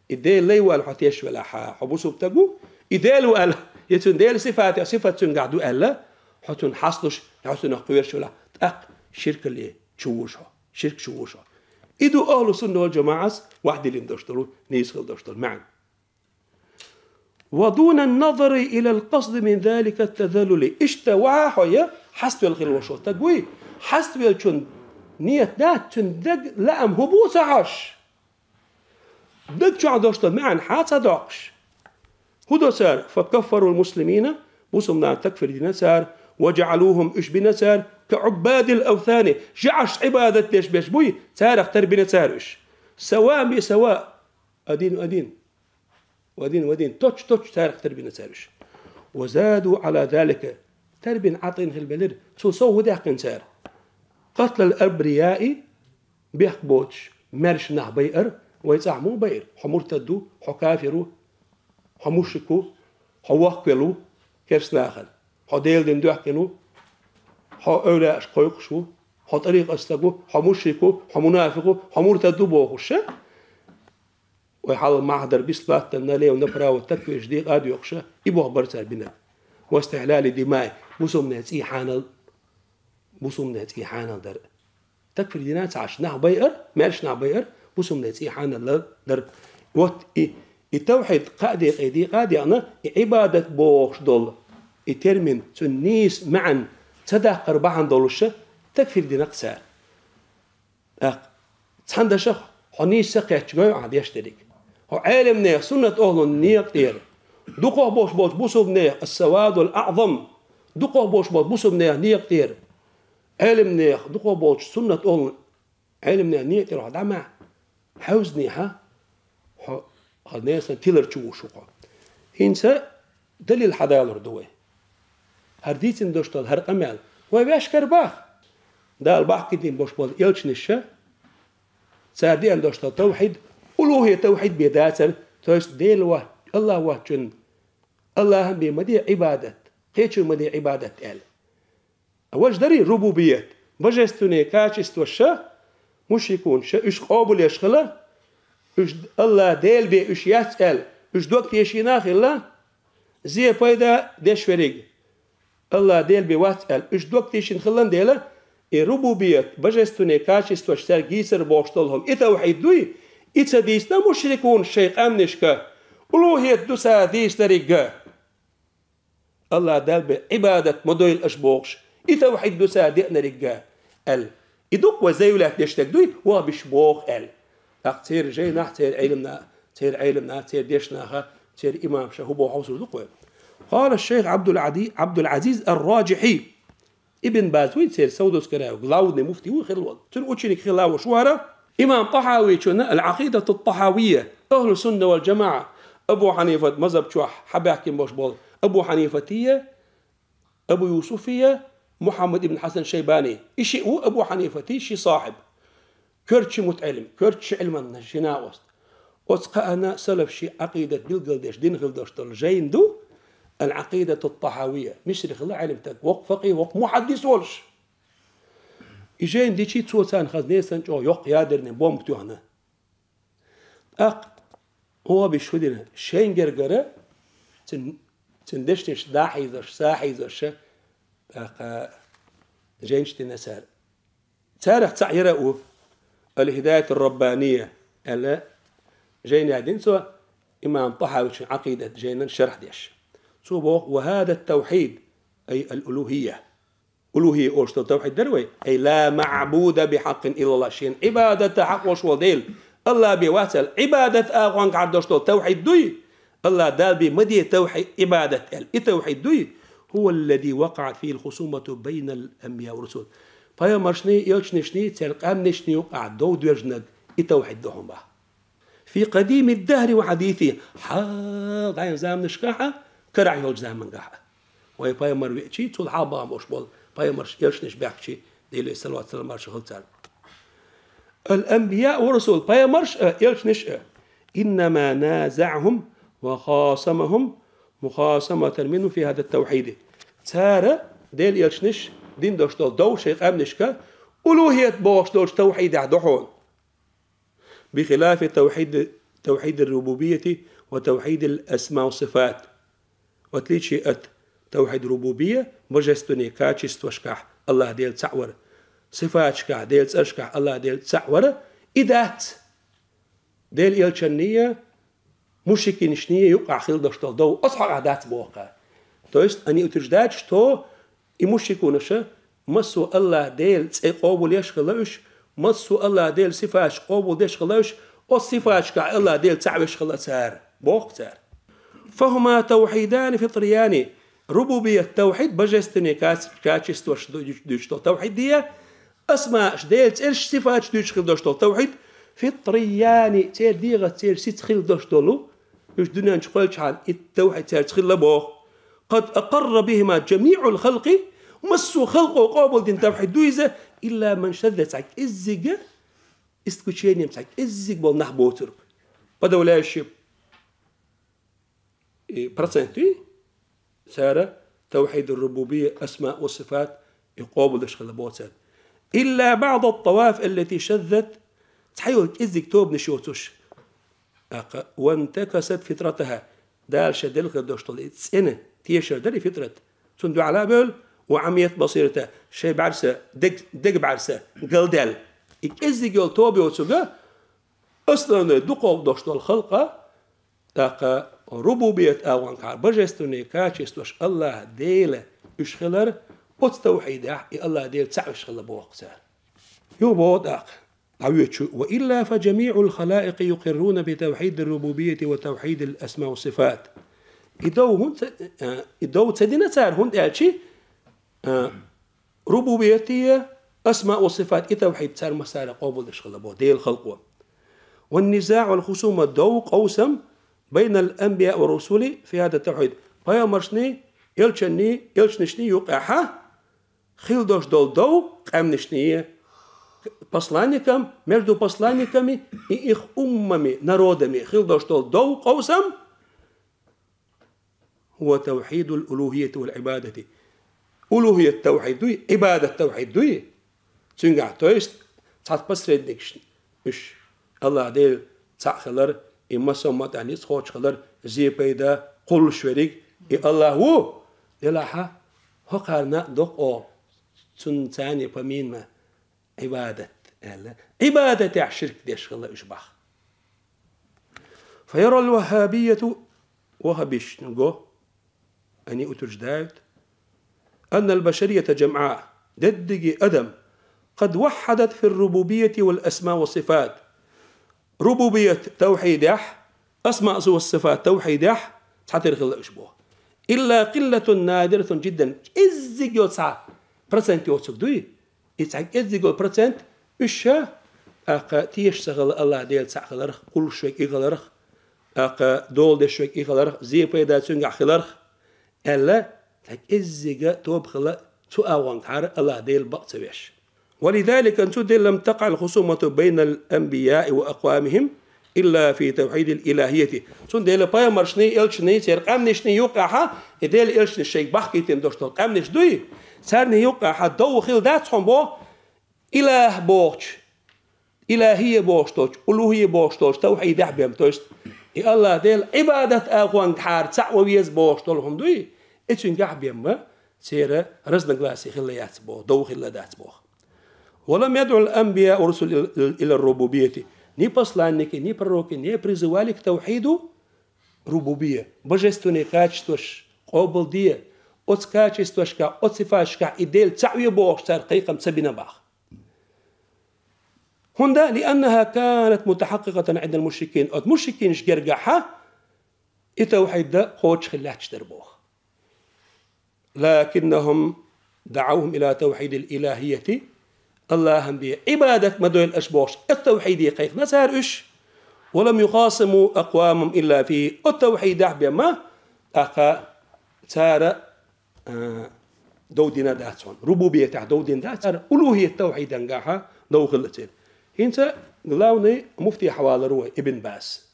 И Дела лай ву аьлла хьо теш велахь, хьо бусулба стаг ву. И Дела ву аьлла, я цуьнан Делан сифатех сифат цуьнгахь ду аьлла, хьо цунна хьасталуш, хьо цунах кхоьруш велахь, тӀаккха ширкалле чу вуш хьо. Ширк чу вуш хьо. И ду ахӀлу сунна вал жамаӀас вахь диллина долуш долу, нийса хила долуш долу маьӀна. ودون النظر إلى القصد من ذلك التذلل. Иштта вахьа хьо я, хьаставелла хила волуш волу стаг вуй, хьаставеллачун нийят дац, цуьнан даг лаам хӀун бу ца хьожуш? Даг чохь долуш долу маьӀна хьа ца доккхуш? ХӀун до цара? فكفروا المسلمين, бусулба нах такфир дина цара, وجعلوهم, уьш бина цара, كعباد الأوثان, жаӀаш Ӏибадат деш берш буй, царах тера бина цара уьш. سواء بسواء, один в один. Вадин, вадин, точ, точ, царах тера бина цара уьш. وزادوا على ذلك, тера бина Ӏа тӀе хила белира, цул сов хӀун даьккхина цара? قتل الأبرياء, бехк боцуш, маьрша нах байар, вай цӀахь муха байра? Хьо муртад ву, хьо кафир ву, хьо мушрик ву, хьо воккхавелла ву керста нахана, хьо Делан дин доьхкина ву, хьо эвлаяаш кхойкхуш ву, хьо тӀарикъат стаг ву, хьо мушрик ву, хьо мунафикъ ву, хьо муртад ву бохуш ша? Вай хьалха махьдар бисплатно налево-направо такфираш декъа а доькъуш, и боху бара цара бинарг. واستحلال الدماء, бусулбанийн цӀий хьанал, бусулбанийн цӀий хьанал дара. Такфир дина ца Ӏаш нах байар, маьрша нах байар, бусулбанийн цӀий хьанал дара. Вот и, и тавхьид кхаа декъе декъа а деана, и Ӏибадат бохуш долу, и термин, цуьнан нийса маьӀна ца даккхар бахьана долуш, такфир дина-кх цара. ТӀаккха цхьана дашах хьо нийса ца кхетча гой ахьа деш дерриг. Хьо Ӏелимнех, суннат охӀлун некъа тӀера, дукхах болуш болчу бусулбанех, ас-савадул аӀзам, дукхах болуш болчу бусулбанех некъа тӀера, Ӏелимнех, дукхах болчу суннат охӀлун Ӏелимнех некъа тӀера хьо дӀа ма хьаьвзинехьа, хьо хьан несан тилар чу вуш ву хьо. ХӀинца далил хьадалур ду вай. ХӀара дийцина долуш долу хӀара къамел вай ваьшкара баха. Дала бахкийтина болуш болу элчанаша, цара деана долуш долу тавхьид, улухӀия тавхьид бен дацара, то есть Дела вац, АллахӀ воцчунна, АллахӀан бен ма де Ӏибадат, кхечунна ма де Ӏибадат аьлла. Важа дарий рубубият, божественные качестваша, мушрикунаша, уьш къобалъеш хила, уьш АллахӀ Дела бен уьш яц аьлла, уьш дог тешийна а хилла, зе пайда деш верриг АллахӀ Дела бен вац аьлла, уьш дог тешийна хилла дела, и рубубият, божественные качестваш цаьрга йийцар бохуш долу хӀума, и тавхьид дуй, и ца дийцина мушрикунаша шайн къаьмнашка, улухӀият ду цара дийцинариг. АллахӀ Далла бен Ӏибадат ма дойла аша бохуш, и тавхьид ду цара деанариг, аьлла. И ду-кх вай заявлять деш дерг дуй, вахӀабиш боху аьлла. ТӀаккха церан жайнахь, церан Ӏелимна-, церан Ӏелимнаха, церан дешнаха, церан имамаша хӀун боху хьовсур ду-кх вай. قال الشيخ عبد العدي-، عبد العزيز الراجحي. Ибн Баз вуй церан Саудовская Аравия, главный муфти ву хилла волу. Цуьнан ученик хилла волуш вара. Имам ТӀахьавичунна Ал-Ӏакъидату ТӀахьавия, ахӀлу сунна вал жамаӀа, Абу Хьанифат мазхаб чохь хьабаьхкина болуш болу Абу Хьанифатия, Абу Юсуфия, Мухьаммад ибн Хьасан Шайбани. И шиъ ву Абу Хьанифатий ши сахьиб. Коьртачу мутаӀелим, коьртачу Ӏилманна жина ост. Оцу кхаанна салаф ши Ӏакъидат билгалдеш дина хила долуш долу жайна ду, Ал-Ӏакъидату ТӀахьавия. Мисри хилла Ӏелим стаг, воккха факъихӀ, воккха мухьаддис волуш. И жайна дичи цо царна хаза несан чӀогӀа йоккха ядерный бомба тоьхна. ТӀаккха вахӀабиш хӀун дина? Шайн гергара цуьнан, цуьнан дешнаш дӀахьийзаш, сахьийзаш, тӀаккха жайнаш дина цара. Царах цхьаъ яра а ву, Ал-Хидаятур Раббания аьлла жайна дина цо, имам ТӀахьавичун Ӏакъидат жайнан шархь деш. Цо боху: «وهذا التوحيد، أي الألوهية». УлухӀия олуш долу тавхьид дара вай. «أي لا معبود بحق إلا الله», шена Ӏибадата хьакъ волуш волу Дела, АллахӀ бен вац аьлла, Ӏибадата агӀонгахьара долуш долу тавхьид дуй, АллахӀ Далла бен ма де тавхьи-, Ӏибадат аьлла. И тавхьид дуй, «هو الذي وقعت فيه الخصومة بين الأنبياء والرسل». Пайхамаршний, элчанашний, церан къаьмнашний юкъахь дов доьжнарг и тавхьид ду хьуна боху. «في قديم الدهر وحديثه», хьалха дӀайолчу заманашкахь а, карахь йолчу замангахь а. Вай пайхамар веачий, цул хьалха бахьана болуш болу пайхамарш, элчанаш баьхкачий, Деле салават-салам марша хуьлда царна. «الأنبياء والرسل», пайхамарш а, элчанаш а. «إنما نازعهم وخاصمهم مخاصمة منهم في هذا التوحيد». Цара, Делан элчанаш, дина долуш долу дов шайн къаьмнашка Улухият бохуш долчу тавхьидехь ду хьуна. بخلاف توحيد، توحيد الربوبية وتوحيد الأسماء والصفات. В отличие от توحيد الربوبية, божественные качествашкахь Аллах Дела цхьаъ вара, сифаташкахь, Делан цӀерашкахь Аллах Дела цхьаъ вара, и дац Делан элчанний, мушрикинашний юкъахь хила долуш долу дов оцу хьокъехь дац боху кхара. То есть они утверждают, что и мушрикунаша массо а Аллах Делан цӀе къобалдеш хилла уьш, массо а Аллах Делан сифаташ къобалдеш хилла уьш, оцу сифаташкахь Аллах Дела цхьаъ веш хилла цара, боху цара. فهما توحيدان فطريان. Рубубият тавхьид, божественный качестваш дуьйцуш долу тавхьид, асмааш, Делан цӀераш, сифаташ дуьйцуш хила долуш долу тавхьид, фитрияни, церан дегӀаца, церан сица хила долуш долу, уьш дуьнен чу кхоьллинчхьана и тавхьид цаьрца хилла боху. قد أقر بهما جميع الخلق, массо а халкъо къобалдина тавхьид ду иза, إلا من شذ, цхьа кӀеззиг, исключением, цхьа кӀеззиг болу нах боцург. Подавляющий и процент дуй, цара тавхьид ар-рубубия, асма ва сифат, и къобалдеш хилла боху цара. إلا بعض الطوائف التي شذت, цхьайолу кӀеззиг тобанаш йоцуш. ТӀаккха, وانتكست فطرتها, Дала шайн делла хир долуш долу и цӀена тешар дара и фитрат. Цунна дуьхьал а бевлла, وعميت بصيرتها, шайн бӀаьрса, дег-, дега бӀаьрса галдаьлла. И кӀеззиг йолу тоба йоцург, основной дукха долуш долу халкъ, тӀаккха рубубият агӀонгахьара божественный качестваш Аллах Дела уьш хилар, оцу тавхьидехь и Аллах Дела цхьаъ уьш хилла боху цара. Юха боху тӀаккха, дӀавоьдучу: وإلا فجميع الخلائق يقرون بتوحيد الربوبية وتوحيد الأسماء والصفات. И дов хӀунда ца, а, и дов ца дина цара, хӀунда аьлча, а, рубубиятия, асма ва сифат, и тавхьид цара массара къобалдеш хилла боху Делан халкъо. والنزاع والخصومة, дов, къовсам, بين الأنبياء والرسل في هذا التوحيد. Пайхамаршний, элчанний, элчанашний юкъахьа хила долуш долу дов къаьмнашний, посланникам, между посланниками и их уммами, народами хила долуш долу дов, къовсам, هو توحيد الألوهية والعبادة. Улухият тавхьид дуй, Ӏибадат тавхьид дуй. Цуьнгахь, то есть, цхьацца посредникаш уьш. Аллах Дела цхьаъ хилар, и масамма тӀехь ницкъ кхочуш хилар, зе-пайда кхуллуш верг, и Аллах ву. Делахьа, хӀокхарна докъо, цунна царна помимо Ӏибадат аьлла. Ӏибадатехь ширк деш хилла уьш боху. فيرى الوهابية, ваххабисташ го, они утверждают, أن البشرية جمعاء, дерриге адам, قد وحدت في الربوبية والأسماء والصفات. Рубубият тавхьидехь, асма ва сифат тавхьидехь цхьатера хилла уьш боху. إلا قلة نادرة جدا, кӀеззиг йолу цхьа процент йоцург дуй? И цхьа кӀеззиг йолу процент, уьш ша, тӀаккха, теша ца хилла Аллах Дела цхьаъ хиларх, кхуллуш верг и хиларх, тӀаккха, дола деш верг и хиларх, зе-пайда цуьнгахь хиларх, аьлла, цхьа кӀеззига тоба хилла цу агӀонгахьара Аллах Дела бакъ ца веш. ولذلك, цундела, لم تقع الخصومة بين الأنبياء وأقوامهم إلا في توحيد الإلهية. Цундела пайхамаршний, элчанний, церан къаьмнашний юкъахьа, и Делан элчанаш шайга бахкийтина долуш долу къаьмнаш дуй, царний юкъахьа дов хилла дац хьуна боху, илахь бохучу, илахия бохуш долчу, улухия бохуш долчу тавхьидехь бен, то есть и Аллах Дела Ӏибадат агӀонгахьара цхьаъ ван веза бохуш долу хӀума дуй, и цуьнгахь бен ма церан разногласие хилла яц боху, дов хилла дац боху. ولم يدع الأنبياء والرسل إلى، إلى الربوبية. Ни посланники, ни пророки не призывали к توحيد الربوبية. Божественные качестваш къобалде, оцу качествашкахь, оцу сифаташкахь и Дела цхьаъ ве бохуш цара кхайкхам ца бина боху. ХӀунда, لأنها كانت متحققة عند المشركين. Оцу мушрикинаш гергахьа и тавхьид кхочуш хилла лаьтташ дара боху. لكنهم دعوهم إلى توحيد الإلهية. Аллахьан бен Ӏибадат ма дойла аша бохуш, оцу тавхьиде кхайкхина цара уьш. ولم يخاصموا أقوامهم إلا فيه. Оцу тавхьидехь бен ма, тӀаккха цара, а, дов дина дац хьуна. Рубубиятехь дов дина дац, цара улухият тавхьидангахьа дов хилла церан. ХӀинца главный муфти хьавалар вай Ибн Баз.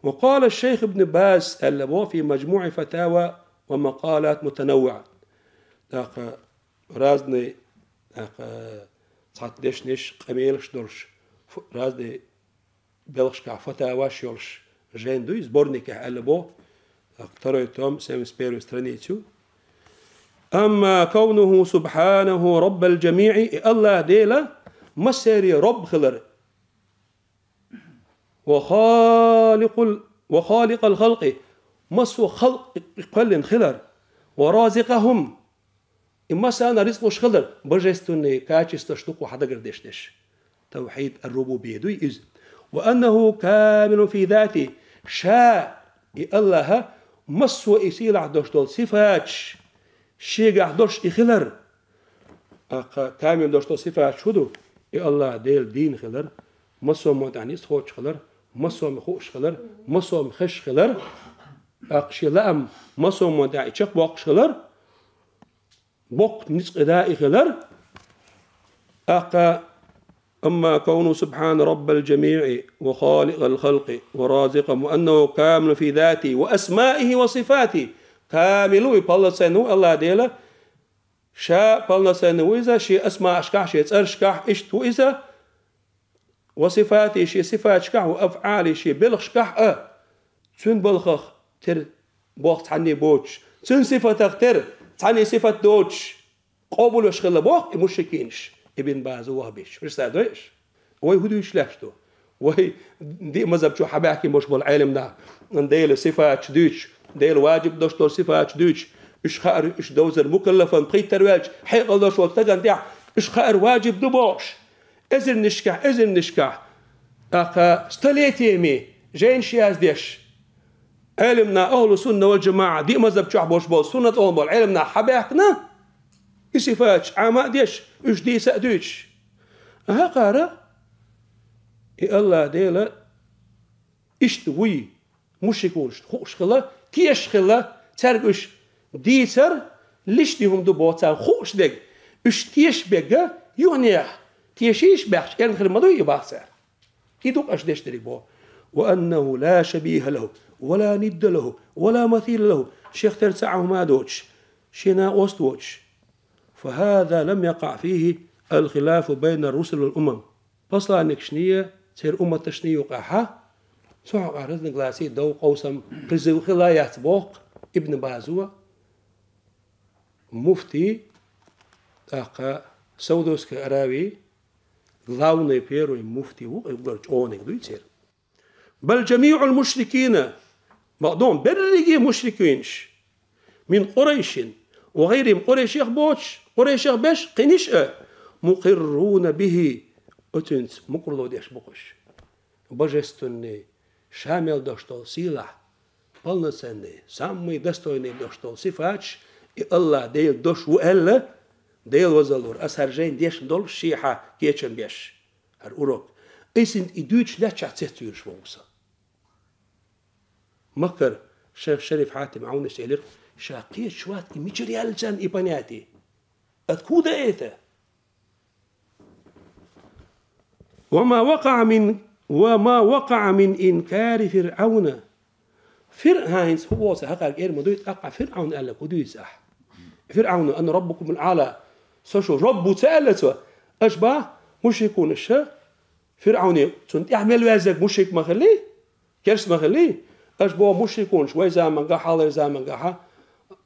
وقال الشيخ ابن باز, аьлла боху, في مجموع فتاوى ومقالات متنوعة. ТӀаккха разный, ТӀаккха цхьацца дешнаш, къамелаш долуш, фу-, разный белхашкахь фатаваш йолуш, жайна дуй, сборникехь аьлла боху, тӀаккха второй том, семьдесят первая страница ю. Амма кавнуху субхьанаху раббал джамиӀи, и АллахӀ Дела массеран Рабб хилар, ва халикъул, ва халикъал халкъи, массо а халкъ кхоьллина хилар, ва разикъахум, и массарна рицкъ луш хилар, божественный качестваш ду-кх хьан дагардеш деш. Тавхьид ар-рубубия дуй иза. Ва аннаху камилун фи зати, ша, и АллахӀ, массо а и сийлахь долуш долу сифаташ шегахь долуш и хилар. ТӀаккха камил долуш долу сифаташ хӀун ду? И АллахӀ Дела дийна хилар, массо а мотт тӀехь ницкъ кхочуш хилар, массо а хууш хилар, массо а хезаш хилар, тӀаккха шен лаам массо а мотт тӀехь и чекхбоккхуш хилар, боккха ницкъ и да и хилар. ТӀаккха амма кавну субхьана раббал джамиӀи ва халикъал халкъи ва разикъа ва аннаху камилун фи зати ва асмаихи ва сифати. Камилу, и полноценный ву АллахӀ Дела, ша полноценный ву иза, шен асмаашкахь, шен цӀерашкахь, иштта ву иза, ва сифати, шен сифаташкахь, ва афӀали, шен белхашкахь а, цуьнан балхах тера болх цхьанне боцуш, цуьнан сифатах тера цхьанне сифат доцуш, къобалвеш хилла боху и мушрикинаш, Ибн База, ваххабиташ. Представь, дой аш? Вай хӀун дуьйцуш лаьтташ ду? Вай диъ мазхӀаб чу хьабаьхкина болуш болу Ӏелам нах, Делан сифаташ дуьйцуш, Делан важиб долуш долу сифаташ дуьйцуш, уьш хаар, уьш довзар мукаллафан пхийттара ваьлча, хьекъал долуш волу стагана тӀехь уьш хаар важиб ду бохуш, эзарнашкахь, эзарнашкахь, тӀаккха столетиями жайнаш яздеш, Ӏелам нах, ахӀлу сунна вал джамаӀа, диъ мазхӀаб чохь болуш болу, суннат олу болу Ӏелам нах хьабаьхкина, и сифаташ Ӏама а деш, уьш дийца а дуьйцуш. ХӀокхара и АллахӀ Дела иштта вуй, мушрикунашна хууш хилла, тешаш хилла, цаьрга уьш дийцар лишний хӀума ду боху царна хууш дерг. Уьш тешаш берг юханехьа тешийша баьхча, эрна хир ма дуй и бах цара. И ду-кх аш деш дерг боху. Ва аннаху ла шабиха лаху, ва ла нидда лаху, ва ла масила лаху, шех тера цхьа а хӀума доцуш, шен накъост воцуш. Фа хаза лам якъаӀ фихи ал-хилафу байна ар-русули вал умам. Посланникашний, церан умматашний юкъахь а, цу хьокъехь разногласий, дов, къовсам, призыв хилла яц боху Ибн Базо, муфти, тӀаккха Саудовская Аравия, главный первый муфти ву, угар чӀогӀаниг дуй церан. Бал джамиӀул мушрикина, бакъдолу берриге мушрикинаш, мин Къурайшин ва гӀайрихим, Къурайшех боцуш, Къурайшех беш, кхиниш а, мукъирруна бихи, оцуьнца мукъарло деш бу-кх уьш. Божественный, ша мел долуш долу сийлахь, полноценный, самый достойный долуш долу сифаташ и АллахӀ Дела долуш ву аьлла, Дела вазаллора, аса хӀара жайна дешна долуш шен хьан кечам беш, хӀара урок. Айсинна и дуьйцуш лаьттачохь цецвуьйлуш ву-кх со. Маккара шайх Шариф Хьатим Ӏавнаш элира, ша кхеташ вац и мичара яьлла царна и понятие. Откуда это? Ва ма вакъаӀа мин, ва ма вакъаӀа мин инкари ФирӀавна. ФирӀ-, хӀан, хӀинца хӀун воцу хьакъарг эр ма дуй, тӀаккха ФирӀавна аьлла хӀун дуьйцу ахь? ФирӀавна, ана раббукумул аӀла. Со шу Раббу ца аьлла цо? Аша бах, мушрикунаша, ФирӀавне, цунна тӀаьхьа мел ваьззаг мушрик ма хилли? Керс ма хилли? Аша боху мушрикунаш вай замангахь а, хьалхара замангахь а,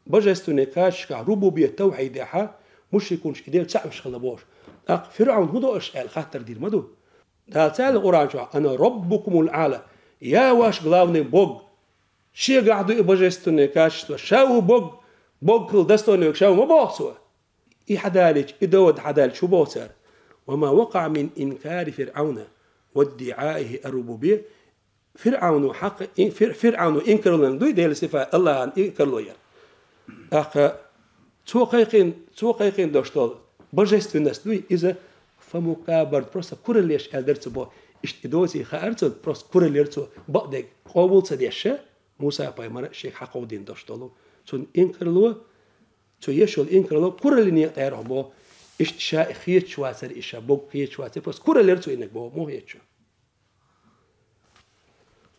божественный качествашкахь, рубубият, тавхьидехь а, мушрикунаш и дела цхьаъ уьш хилла бохуш. ТӀаккха ФирӀавна хӀун до аша аьлла хаттар дийр ма ду. Дала ца аьлла Къуръан чохь, «Ана раббукумул аӀла», я ваш главный бог. Шегахь ду и божественное качество, ша ву бог, бог хила достойный верг ша ву ма боху цо. И хьадалийча, и довод хьадалийча, хӀун боху цара? «Ва ма вакъаӀа мин инкари ФирӀавна ва иддиӀаихи ар-рубубия». ФирӀавну хьакъ-, ин-, Фир-, ФирӀавну инкарло яр дуй, Делан сифа, АллахӀан инкарло яр. ТӀаккха цо кхайкхийна, цо кхайкхийна долуш долу божественность дуй, иза фамукабарат, просто кураллеш аьлла дара цо бо. Иштта и доций хаьара цунна, просто кураллера цо, бакъдерг къобал ца деш, Муса-пайхамар шега хьакховдийна долуш долу цунна инкарло, цо еш йолу инкарло кураллин некъа тӀера бо. Иштта ша и хеташ вацара, и ша бог хеташ вацара, просто кураллера цо иннаг бо, муха хеташ.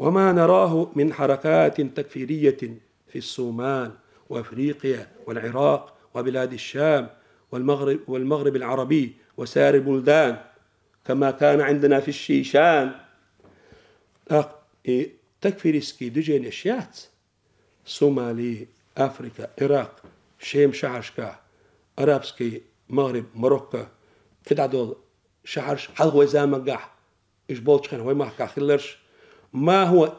وما نراه من حركات تكفيرية في الصومال وأفريقيا والعراق وبلاد الشام والمغرب، والمغرب العربي وسائر البلدان كما كان عندنا في الشيشان. ТӀаккха и такфиристский движенеш яц Сомали, Африка, Иракъ, Шем шахьарашка, арабский Магриб, Марокко, кхидӀа дола шахьараш хьалха вай заманагахь уж болча хана вай махкахь хиллараш. ما هو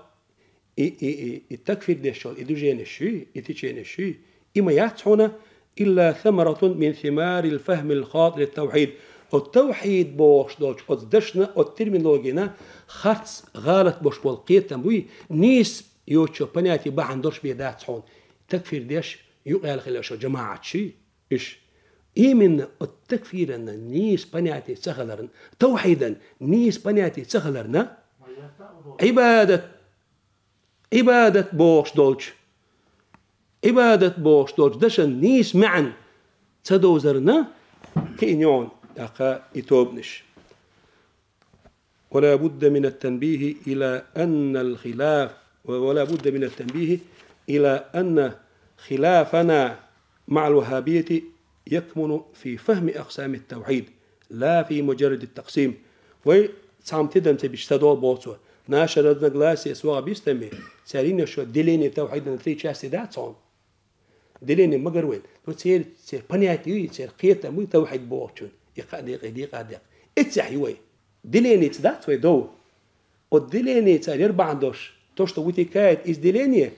и, и, и, и такфир деш йола, и движенеш шуй, и теченеш шуй, и ма яц хьона إلا ثمرة من ثمار الفهم الخاطئ للتوحيد. Оцу тавхьид бохуш долчу оцу дашна, оцу терминологина харц, гӀалат бош болу кхетам буй, нийса йоцучу понятие бахьана долуш бен дац хьуна. Такфир деш юкъаьлла хилла шо жамаӀат ши, иш. Именно оцу такфиранна нийса понятие ца хиларна, тавхьидан нийса понятие ца хиларна, Ӏибадат, Ӏибадат бохуш долчу, Ӏибадат бохуш долчу дашан нийса маьӀна ца довзарна, кхиъна йогӀун тӀаккха и тобанаш. ولا بد من التنبيه إلى أن الخلاف، ولا بد من التنبيه إلى أن خلافنا مع الوهابية يكمن في فهم أقسام التوحيد لا في مجرد التقسيم. Вай цхьамма тидам ца бича ца долу боху цо. Наша разногласия с ваххабистами, церан йинаш деление тавхьида на три части дац хьуна. Деление магар вайн. Ну, церан, церан понятие ю, церан кхетам ю тавхьид бохучун. И кхаа декъе, декъа декъа. Эццехь ю вай. Деление ца дац вай дов. От деление цара яр бахьана дош. То, что вытекает из деления,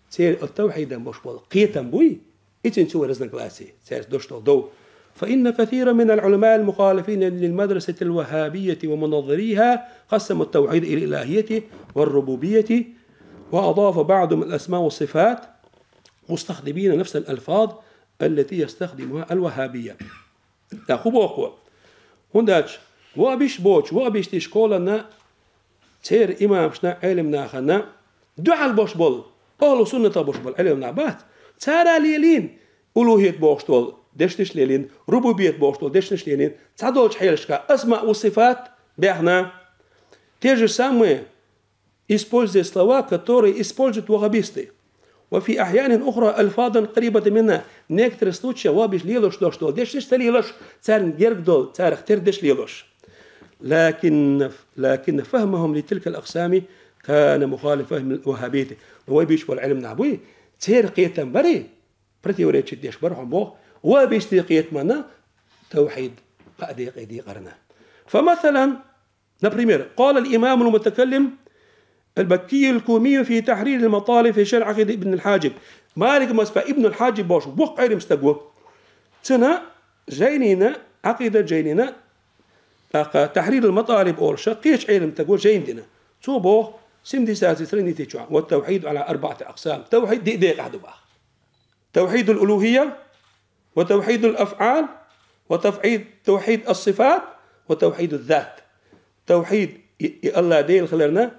церан от тавхьидан бош болу кхетам буй, и цуьнца вай разногласия, церан дош долу дов. فإن كثيرا من العلماء المخالفين للمدرسة الوهابية ومناظريها قسموا التوحيد إلى الإلهية والربوبية، وأضاف بعضهم الأسماء والصفات، مستخدمين نفس الألفاظ التي يستخدمها الوهابية. ТӀаккха хӀун боху? ХӀунда аьлча ваххабиш бохучу, ваххабистийн школана, церан имамашна, Ӏелам нахана дуьхьал бош болу, ахӀлу суннатах бош болу Ӏелам нах бац. Цара лелийна улухӀият бохуш долу дешнаш лелийна, рубубият бохуш долу дешнаш лелийна, цхьадолчу хьелашка асмаъ ва сифат баьхна. Те же самые, используя слова, которые используют ваххабисты. وفي أحيان أخرى ألفاظا قريبة منها. Некоторые случаи ваххабиш лелош дош долу дешнаш ца лелош, царна герга долу, царах тера деш лелош. لكن، لكن فهمهم لتلك الأقسام كان مخالف فهم الوهابية. Вай бийш болу Ӏелам нах буй, церан кхетам барий, противоречить деш бара хьуна боху, ваххабистийн кхетамна тавхьид кхаа декъе декъарна. فمثلا، например, قال الإمام المتكلم البكي الكومي في تحرير المطالب في شرح عقيدة ابن الحاجب. Малик мазхабехь Ибн аль-Хьаджиб бохуш воккха Ӏелам стаг ву. Цуьнан жайнина, Ӏакъидат жайнина, тӀаккха Тахьрир аль-Маталиб олуш, кхечу Ӏелам стаг ву жайна дина. Цо боху, семидесятый страница чохь: والتوحيد على أربعة أقسام. Тавхьид диъ декъехь ду боху. توحيد الألوهية، وتوحيد الأفعال، وتوحيد، توحيد الصفات، وتوحيد الذات. Тавхьид, и, и Аллах Дела хиларна,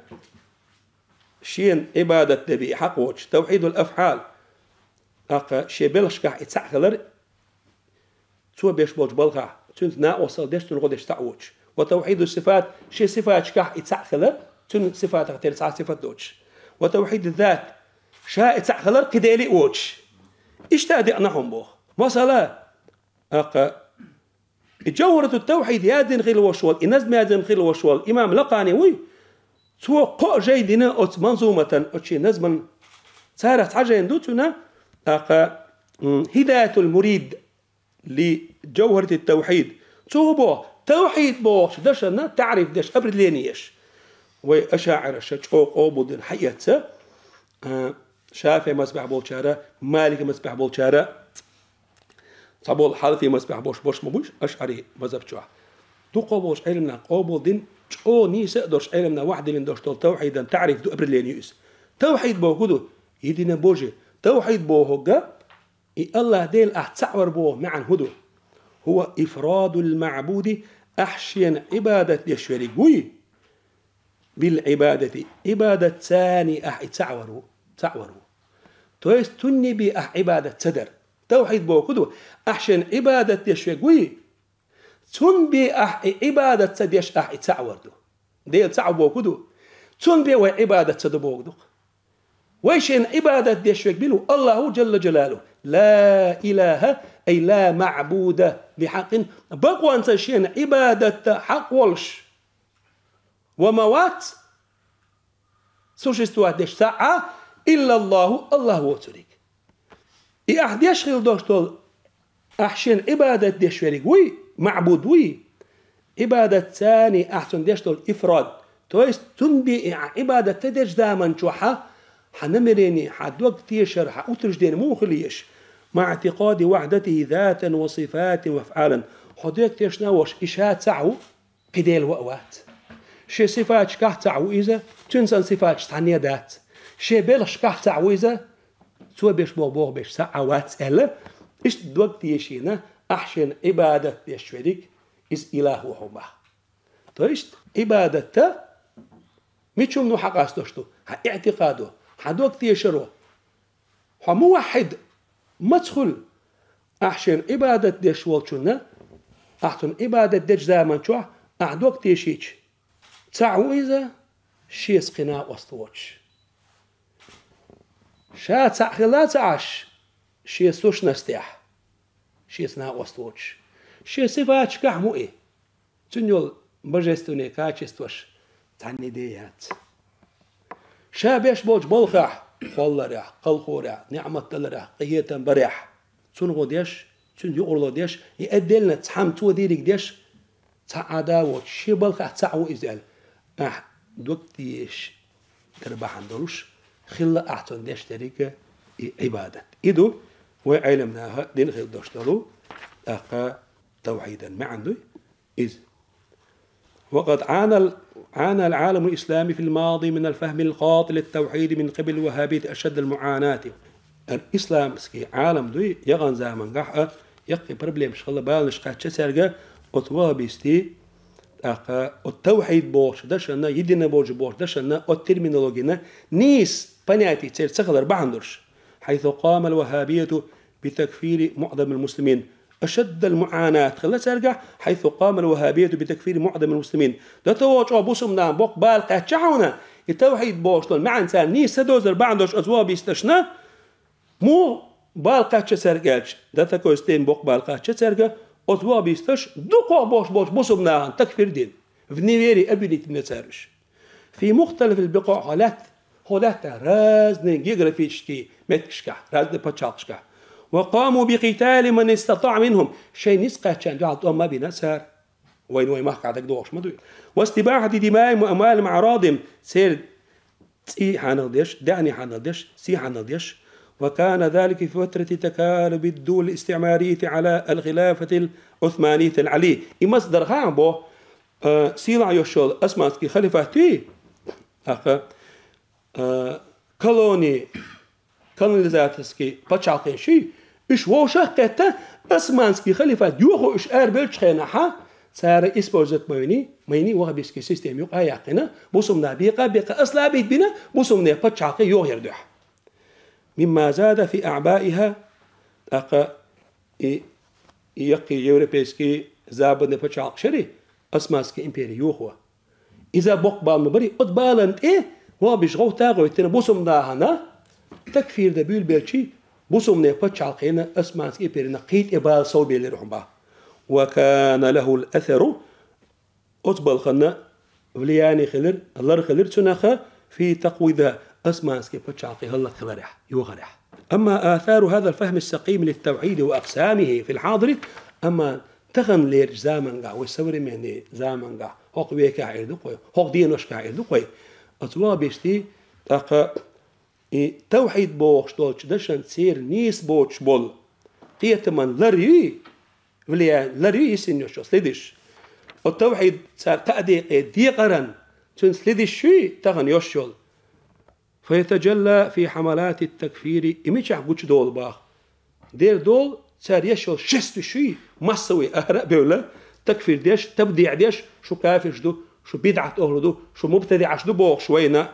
шена Ӏибадат де бен хьакъ воцуш, توحيد الأفعال, тӀаккха шен белхашкахь и цхьаъ хилар, цо беш болчу балхахь, цуьнца накъосталла деш, цунна гӀо деш цхьаъ воцуш. وتوحيد الصفات, шен сифаташкахь и цхьаъ хилар, цуьнан сифатах тера цхьа сифат доцуш. وتوحيد الذات, ша и цхьаъ хилар, кхин Дела а воцуш. Иштта а деана хьуна боху. Масала, тӀаккха и Джавхаратут-Тавхьид яздина хилла волуш волу, и назма яздина хилла волуш волу имам Лакъани вуй, цо кхо а жай дина оцу манзуматан, оцу шен назман. Царах цхьа жайна ду цуьнан, тӀаккха, м, Хидаятул-Мурид ли Джавхаратит-Тавхьид. Цо боху, тавхьид бохучу дашана таъриф деш, определение еш. Вай ашаӀираша чӀогӀа къобалдина хьаэца, а, ШафиӀи мазхабехь болчара, Малики мазхабехь болчара, цхьаболу Хьанафи мазхабехь болуш, болуш ма буй ашаӀари мазхаб чохь. Дукхах болчу Ӏеламнаха къобалдина, чӀогӀа нийса а долуш Ӏеламнаха вахьдиллина долуш долу тавхьидан таъриф ду, определение ю иза. Тавхьид боху хӀун ду? Единобожие. Тавхьид бохург, и Аллах Дела ахь цхьаъ вар боху маьӀна хӀун ду? هو إفراد المعبود, ахь шена Ӏибадат деш верг вуй, بالعبادة, Ӏибадатца ахь и цхьаъ вар ву, цхьаъ вар ву. То есть цунна бен ахь Ӏибадат ца дар. Тавхьид боху хӀун ду? Ахь шена Ӏибадат деш верг вуй, цунна бен ахь и Ӏибадат ца деш, ахь и цхьаъ вар ду. Дела цхьаъ ву боху хӀун ду? Цунна бен вай Ӏибадат ца до боху ду-кх. Вай шена Ӏибадат деш верг мила ву? Аллах ву, Джалла Джалалуху. لا إله أي لا معبود بحق, бакъонца шена Ӏибадат хьакъ волуш ва ма вац, существовать деш цхьа а, إلا الله, АллахӀ воцург. И ахь деш хила долуш долу, ахь шена Ӏибадат деш верг вуй, маъбуд вуй, Ӏибадатца ахь цунна деш долу ифрад, то есть цунна бен и ахь Ӏибадат ца дечу заман чохь хьан намерение, хьан дог тешар, хьан утверждение муха хила еза? مع اعتقاد وحدته ذاتا وصفات وأفعالا. Хьо дог тешна а волуш, и ша цхьаъ ву, кхин дела ван а вац. Шен сифаташкахь цхьаъ ву иза, цуьнан санна сифаташ цхьанне а дац. Шен белхашкахь цхьаъ ву иза, цо беш боху, боху беш цхьа а вац аьлла, иштта дог тешийна, ахь шена Ӏибадат деш верг, иза илахь ву хьуна боху. То есть Ӏибадатта мича хӀумано хьакъ къастош ду? Хьан иӀтикъадо, хьан дог тешаро. Хьо муваххьид маца хуьлу? Ахь шена Ӏибадат деш волчунна, ахь цунна Ӏибадат дечу заман чохь ахь дог тешийча, цхьаъ ву иза, шеца кхин накъост воцуш. Ша цхьаъ хилла а ца Ӏаш, шен сущностехь шеца накъост воцуш. Шен сифаташкахь ву и. Цуьнан йолу божественные качестваш цхьанне а яц. Ша беш болчу балхахь, кхолларехь, кхалхорехь, неӀмат даларехь, къинхетам барехь, цунах гӀо деш, цуьнан юкъарло деш, и отдельно цхьамма цо дийриг деш, цхьа а да воцуш, шен балхахь цхьаъ ву иза аьлла, ахь дог тешаш дара бахьана долуш хилла ахь цунна деш дерриг а и Ӏибадат. И ду вай Ӏеламнаха дина хила долуш долу, тӀаккха тавхьидан маьӀна дуй иза. وقد عانى ال-، عانى العالم الإسلامي في الماضي من الفهم الخاطئ للتوحيد من قبل الوهابية أشد المعاناة. Исламский Ӏалам дуй, яханчу замангахь а яккхий проблемаш хилла, баланаш кхаьчча цаьрга оцу ваххабистийн, тӀаккха оцу тавхьид бохучу дашанна, единобожие бохучу дашанна, оцу терминологина нийса понятие церан ца хилар бахьана долуш. حيث قام الوهابية بتكفير معظم المسلمين. أشد المعاناة хилла цаьргахь, حيث قام الوهابية بتكفير معظم المسلمين. До того, чӀогӀа бусалба нахана боккха бала кхаьчча хьуна, и тавхьид бохуш долу маьӀна царна нийса ца дозар бахьана долуш оцу ваххабисташна, муха бала кхаьчча цаьрга аьлча, до такой степени боккха бала кхаьчча цаьрга, оцу ваххабисташ дукхах болуш болчу бусалба нахана такфир дина, в неверии обвинить дина цара уьш. في مختلف البقاع, хӀокху лаьтта, хӀокху лаьтта разные географические меттигашкахь, разные пачхьалкхашкахь. وقاموا بقتال من استطاع منهم, шайн ницкъ кхаьччарна дуьхьал тӀом а бина цара. Вайна вайн махкахь дагадогӀуш ма дуй. واستباحة دمائهم وأموالهم وأعراضهم, церан цӀий хьанал деш, даьӀний хьанал деш, сий хьанал деш. وكان ذلك في فترة تكالب الدول الاستعمارية على الخلافة العثمانية العلي. И маса дара хаьа боху, а, сийлахь йолуш йолу османский халифат юй, тӀаккха, а, колони, колонизаторский пачхьалкхе ши, уьш вовшах а кхетта, османский халифат йохо уьш арабевллачу хенахьа, цара использовать ма вини, ма йини ваххабистский система юкъа а яьккхина, бусалба нах бекъа а бекъа, ослабить бина, бусалба нехан пачхьалкхе йохаяр дуьхьа. مما زاد في أعبائها, тӀаккха и, и яккхий европейский западный пачхьалкх шари, Османский импери йохо. Иза боккха бала ма барий, оцу баланна тӀе ваххабиш гӀовтта а гӀевттина, бусалба нахана такфир дан буьйлабелчий, бусалба нехан пачхьалкхена, Османский империна кхин тӀе бала совбелира хьуна боху. وكان له الأثر, оцу балхана влияние хилира, лар хилира цунах في تقويضها, Османский пачхьалкхе хӀаллакьхиларехь, йохарехь. أما آثار هذا الفهم السقيم للتوحيد وأقسامه في الحاضر, амма таханлерчу замангахь, вай современный замангахь, хӀокху векехь эр ду-кх вай, хӀокху деношкахь эр ду-кх вай, оцу ваххабистийн, тӀаккха и тавхьид бохуш долчу дашан церан нийса боцуш болу кхетаман лар юй, влияни лар юй йисина йолуш йолу следиш. Оцу тавхьид цара кхаа декъе декъаран, цуьнан следиш юй тахана йолуш йолу. فيتجلى في حملات التكفير, и мичахь гучудолу боху? Дера долу, цара еш йолу шествиш юй, массовый ара а бевлла, такфир деш, табдиъ деш, шу кафирш ду, шу бидӀат охӀла ду, шу мубтадиӀаш ду бохуш вайна,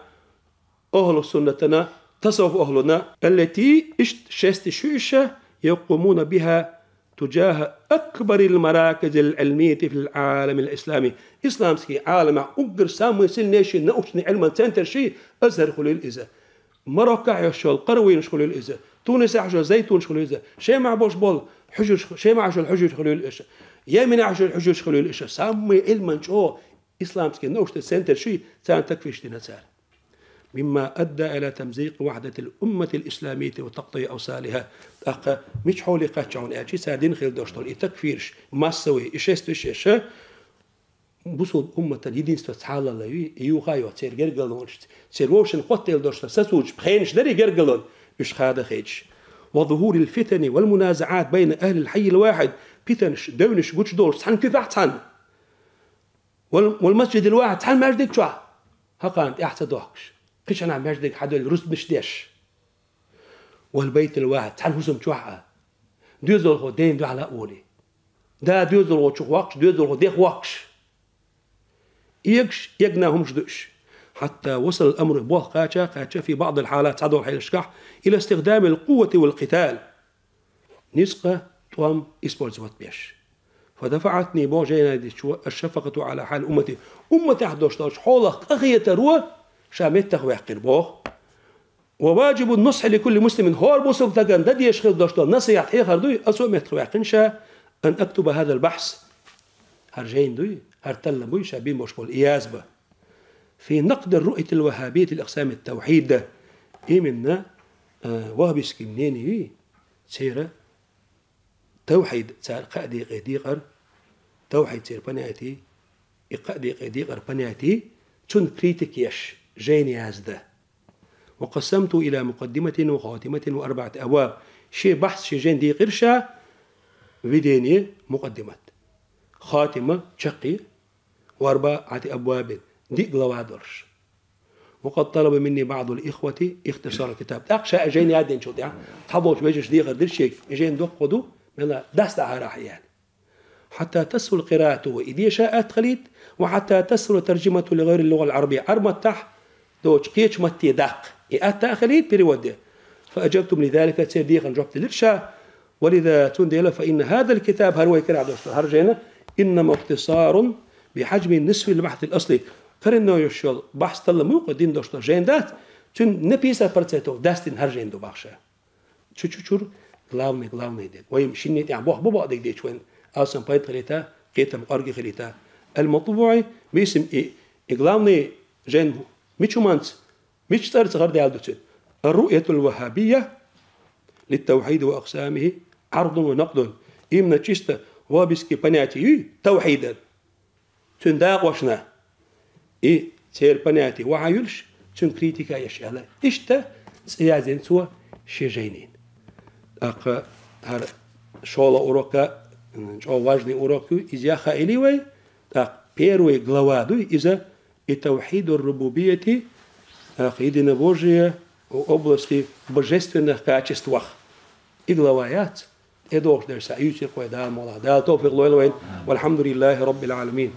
ахӀлу-суннатана, тасаввуф ахӀлуна, التي, иштта шествиш ю уьш, يقومون بها تجاه أكبر المراكز العلمية في العالم الإسلامي. Исламский Ӏаламехь уггар самый сильнейший научный Ӏилман центр ши, Азхар хуьлийла иза. Мароккохь йолуш йолу къарвийнаш хуьлийла иза. Тунисехь шо зайтунаш хуьлийла иза. Шемахь бош болу хьуьжарш, Шемахь шо хьуьжарш хуьлийла иша. Йеменехь шо хьуьжарш хуьлийла иша. Самый Ӏилман чӀогӀа исламский научный центр шуй, царна такфирш дина цара. مما أدى إلى تمزيق وحدة الأمة الإسلامية وتقطيع أوصالها. ТӀаккха мича хьоле кхаччалц аьлчи, цара дина хила долуш долу и такфирш, массовый, и шествиш эша, бусулба умматан единство цхьалалла юй, и юха а йо, церан гергарлонаш, церан вовшийн хоттаелла долуш сацучу пхенаш дарий гергарлон, уьш хада хедаш. وظهور الفتن والمنازعات بين أهل الحي الواحد, питанаш, девнаш гучудолуш цхьана куьпахь цхьана. Вал, вал масджидил вахьид, цхьана маьждиг чохь. ХӀокхарна тӀаьхьа ца дохкуш. Кхечанхьа маьждиг хьадуьллу рузбанаш деш. Вал байтил вахьид, цхьана хӀусам чохь а. Доьзалхо ден дуьхьал а волий. Да доьзалхочух воккхуш, доьзалхо дех воккхуш. Эгаш, эгна хӀумаш ду уьш. حتى وصل الأمر, болх кхача, кхача في بعض الحالات, цхьадолу хьелашкахь, إلى استخدام القوة والقتال. Ницкъ, тӀом использовать беш. فدفعتني, боху жайна дичо, الشفقة على حال أمتي. Умматехь долуш долчу хьолах къахетаро ша меттах ваьккхина, боху. وواجب النصح لكل مسلم, хӀора бусулба стагана дан дезаш хила долуш долу насихьат хьехар дуй, аса а меттах ваьккхина ша, أن أكتب هذا البحث. ХӀара жайна дуй, хӀара таллам буй, ша бен болуш болу и язба. في نقد الرؤية الوهابية لأقسام التوحيد. Именно, э, ваххабистский мнение юй, церан тавхьид цара кхаа декъе декъар, тавхьид церан понятие, и кхаа декъе декъар понятие, цунна критика еш, жайна язда. وقسمته إلى مقدمة وخاتمة وأربعة أبواب. Шен бахьс, шен жайна декъира ша, введение, мукъаддимат, хатима, чаккхе, وأربعة أبواب, диъ глава долуш. وقد طلب مني بعض الإخوة اختصار الكتاب. ТӀаккха ша жайна яздинчул тӀаьхьа цхьаболчу вежарша дехар дира шега, и жайна доккха ду, мела дас дахьара ахьа яьлла. حتى تسهل قراءته, и деша атта хилийта, وحتى تسهل ترجمته لغير اللغة العربية. Ӏарб маттахь доцу кхечу матте даккха и атта а хилийта, перевод де. فأجبتهم لذلك, церан дехарна жоп делира ша. ولذا, цундела, فإن هذا الكتاب, хӀара вай карахь долуш долу хӀара жайна, إنما اختصار بحجم نصف البحث الأصلي. Коренной йолуш йолу бахьс таллам ю, кху дина долуш долу жайна дац, цуьнан не пятьдесят процентов дастина хӀара жайна ду боху ша. Чу-чу-чур, главный, главный дерг. Вай шинне тӀехь боху бу бакъдерг дечу вайн, алсам пайда хилийта, кхетам къорги хилийта. Ал-МатбуӀи, бисам и, и главный жайна мича хӀуманца, мича цӀарца гӀардаьлла ду цуьнан? الرؤية الوهابية للتوحيد وأقسامه عرض ونقد. Именно чисто ваххабистский понятие юй тавхьидан, цуьнан дакъошна, и церан понятие вахьа юьлуш, цуьнан критика еш аьлла. Иштта цӀе яздина цо шен жайнин. ТӀаккха хӀара шолгӀа урока, м, чӀогӀа важный урок ю, иза яха или вай, тӀаккха первый глава дуй иза, и тавхьиду рубубияти, тӀаккха единобожие в области божественных качествах. И глава яц, тӀедогӀуш дерш са юьйцур кхой Дала молахь. Дала тавфикъ лойла вайн. Валхьамдулиллахи Раббил Ӏаламин.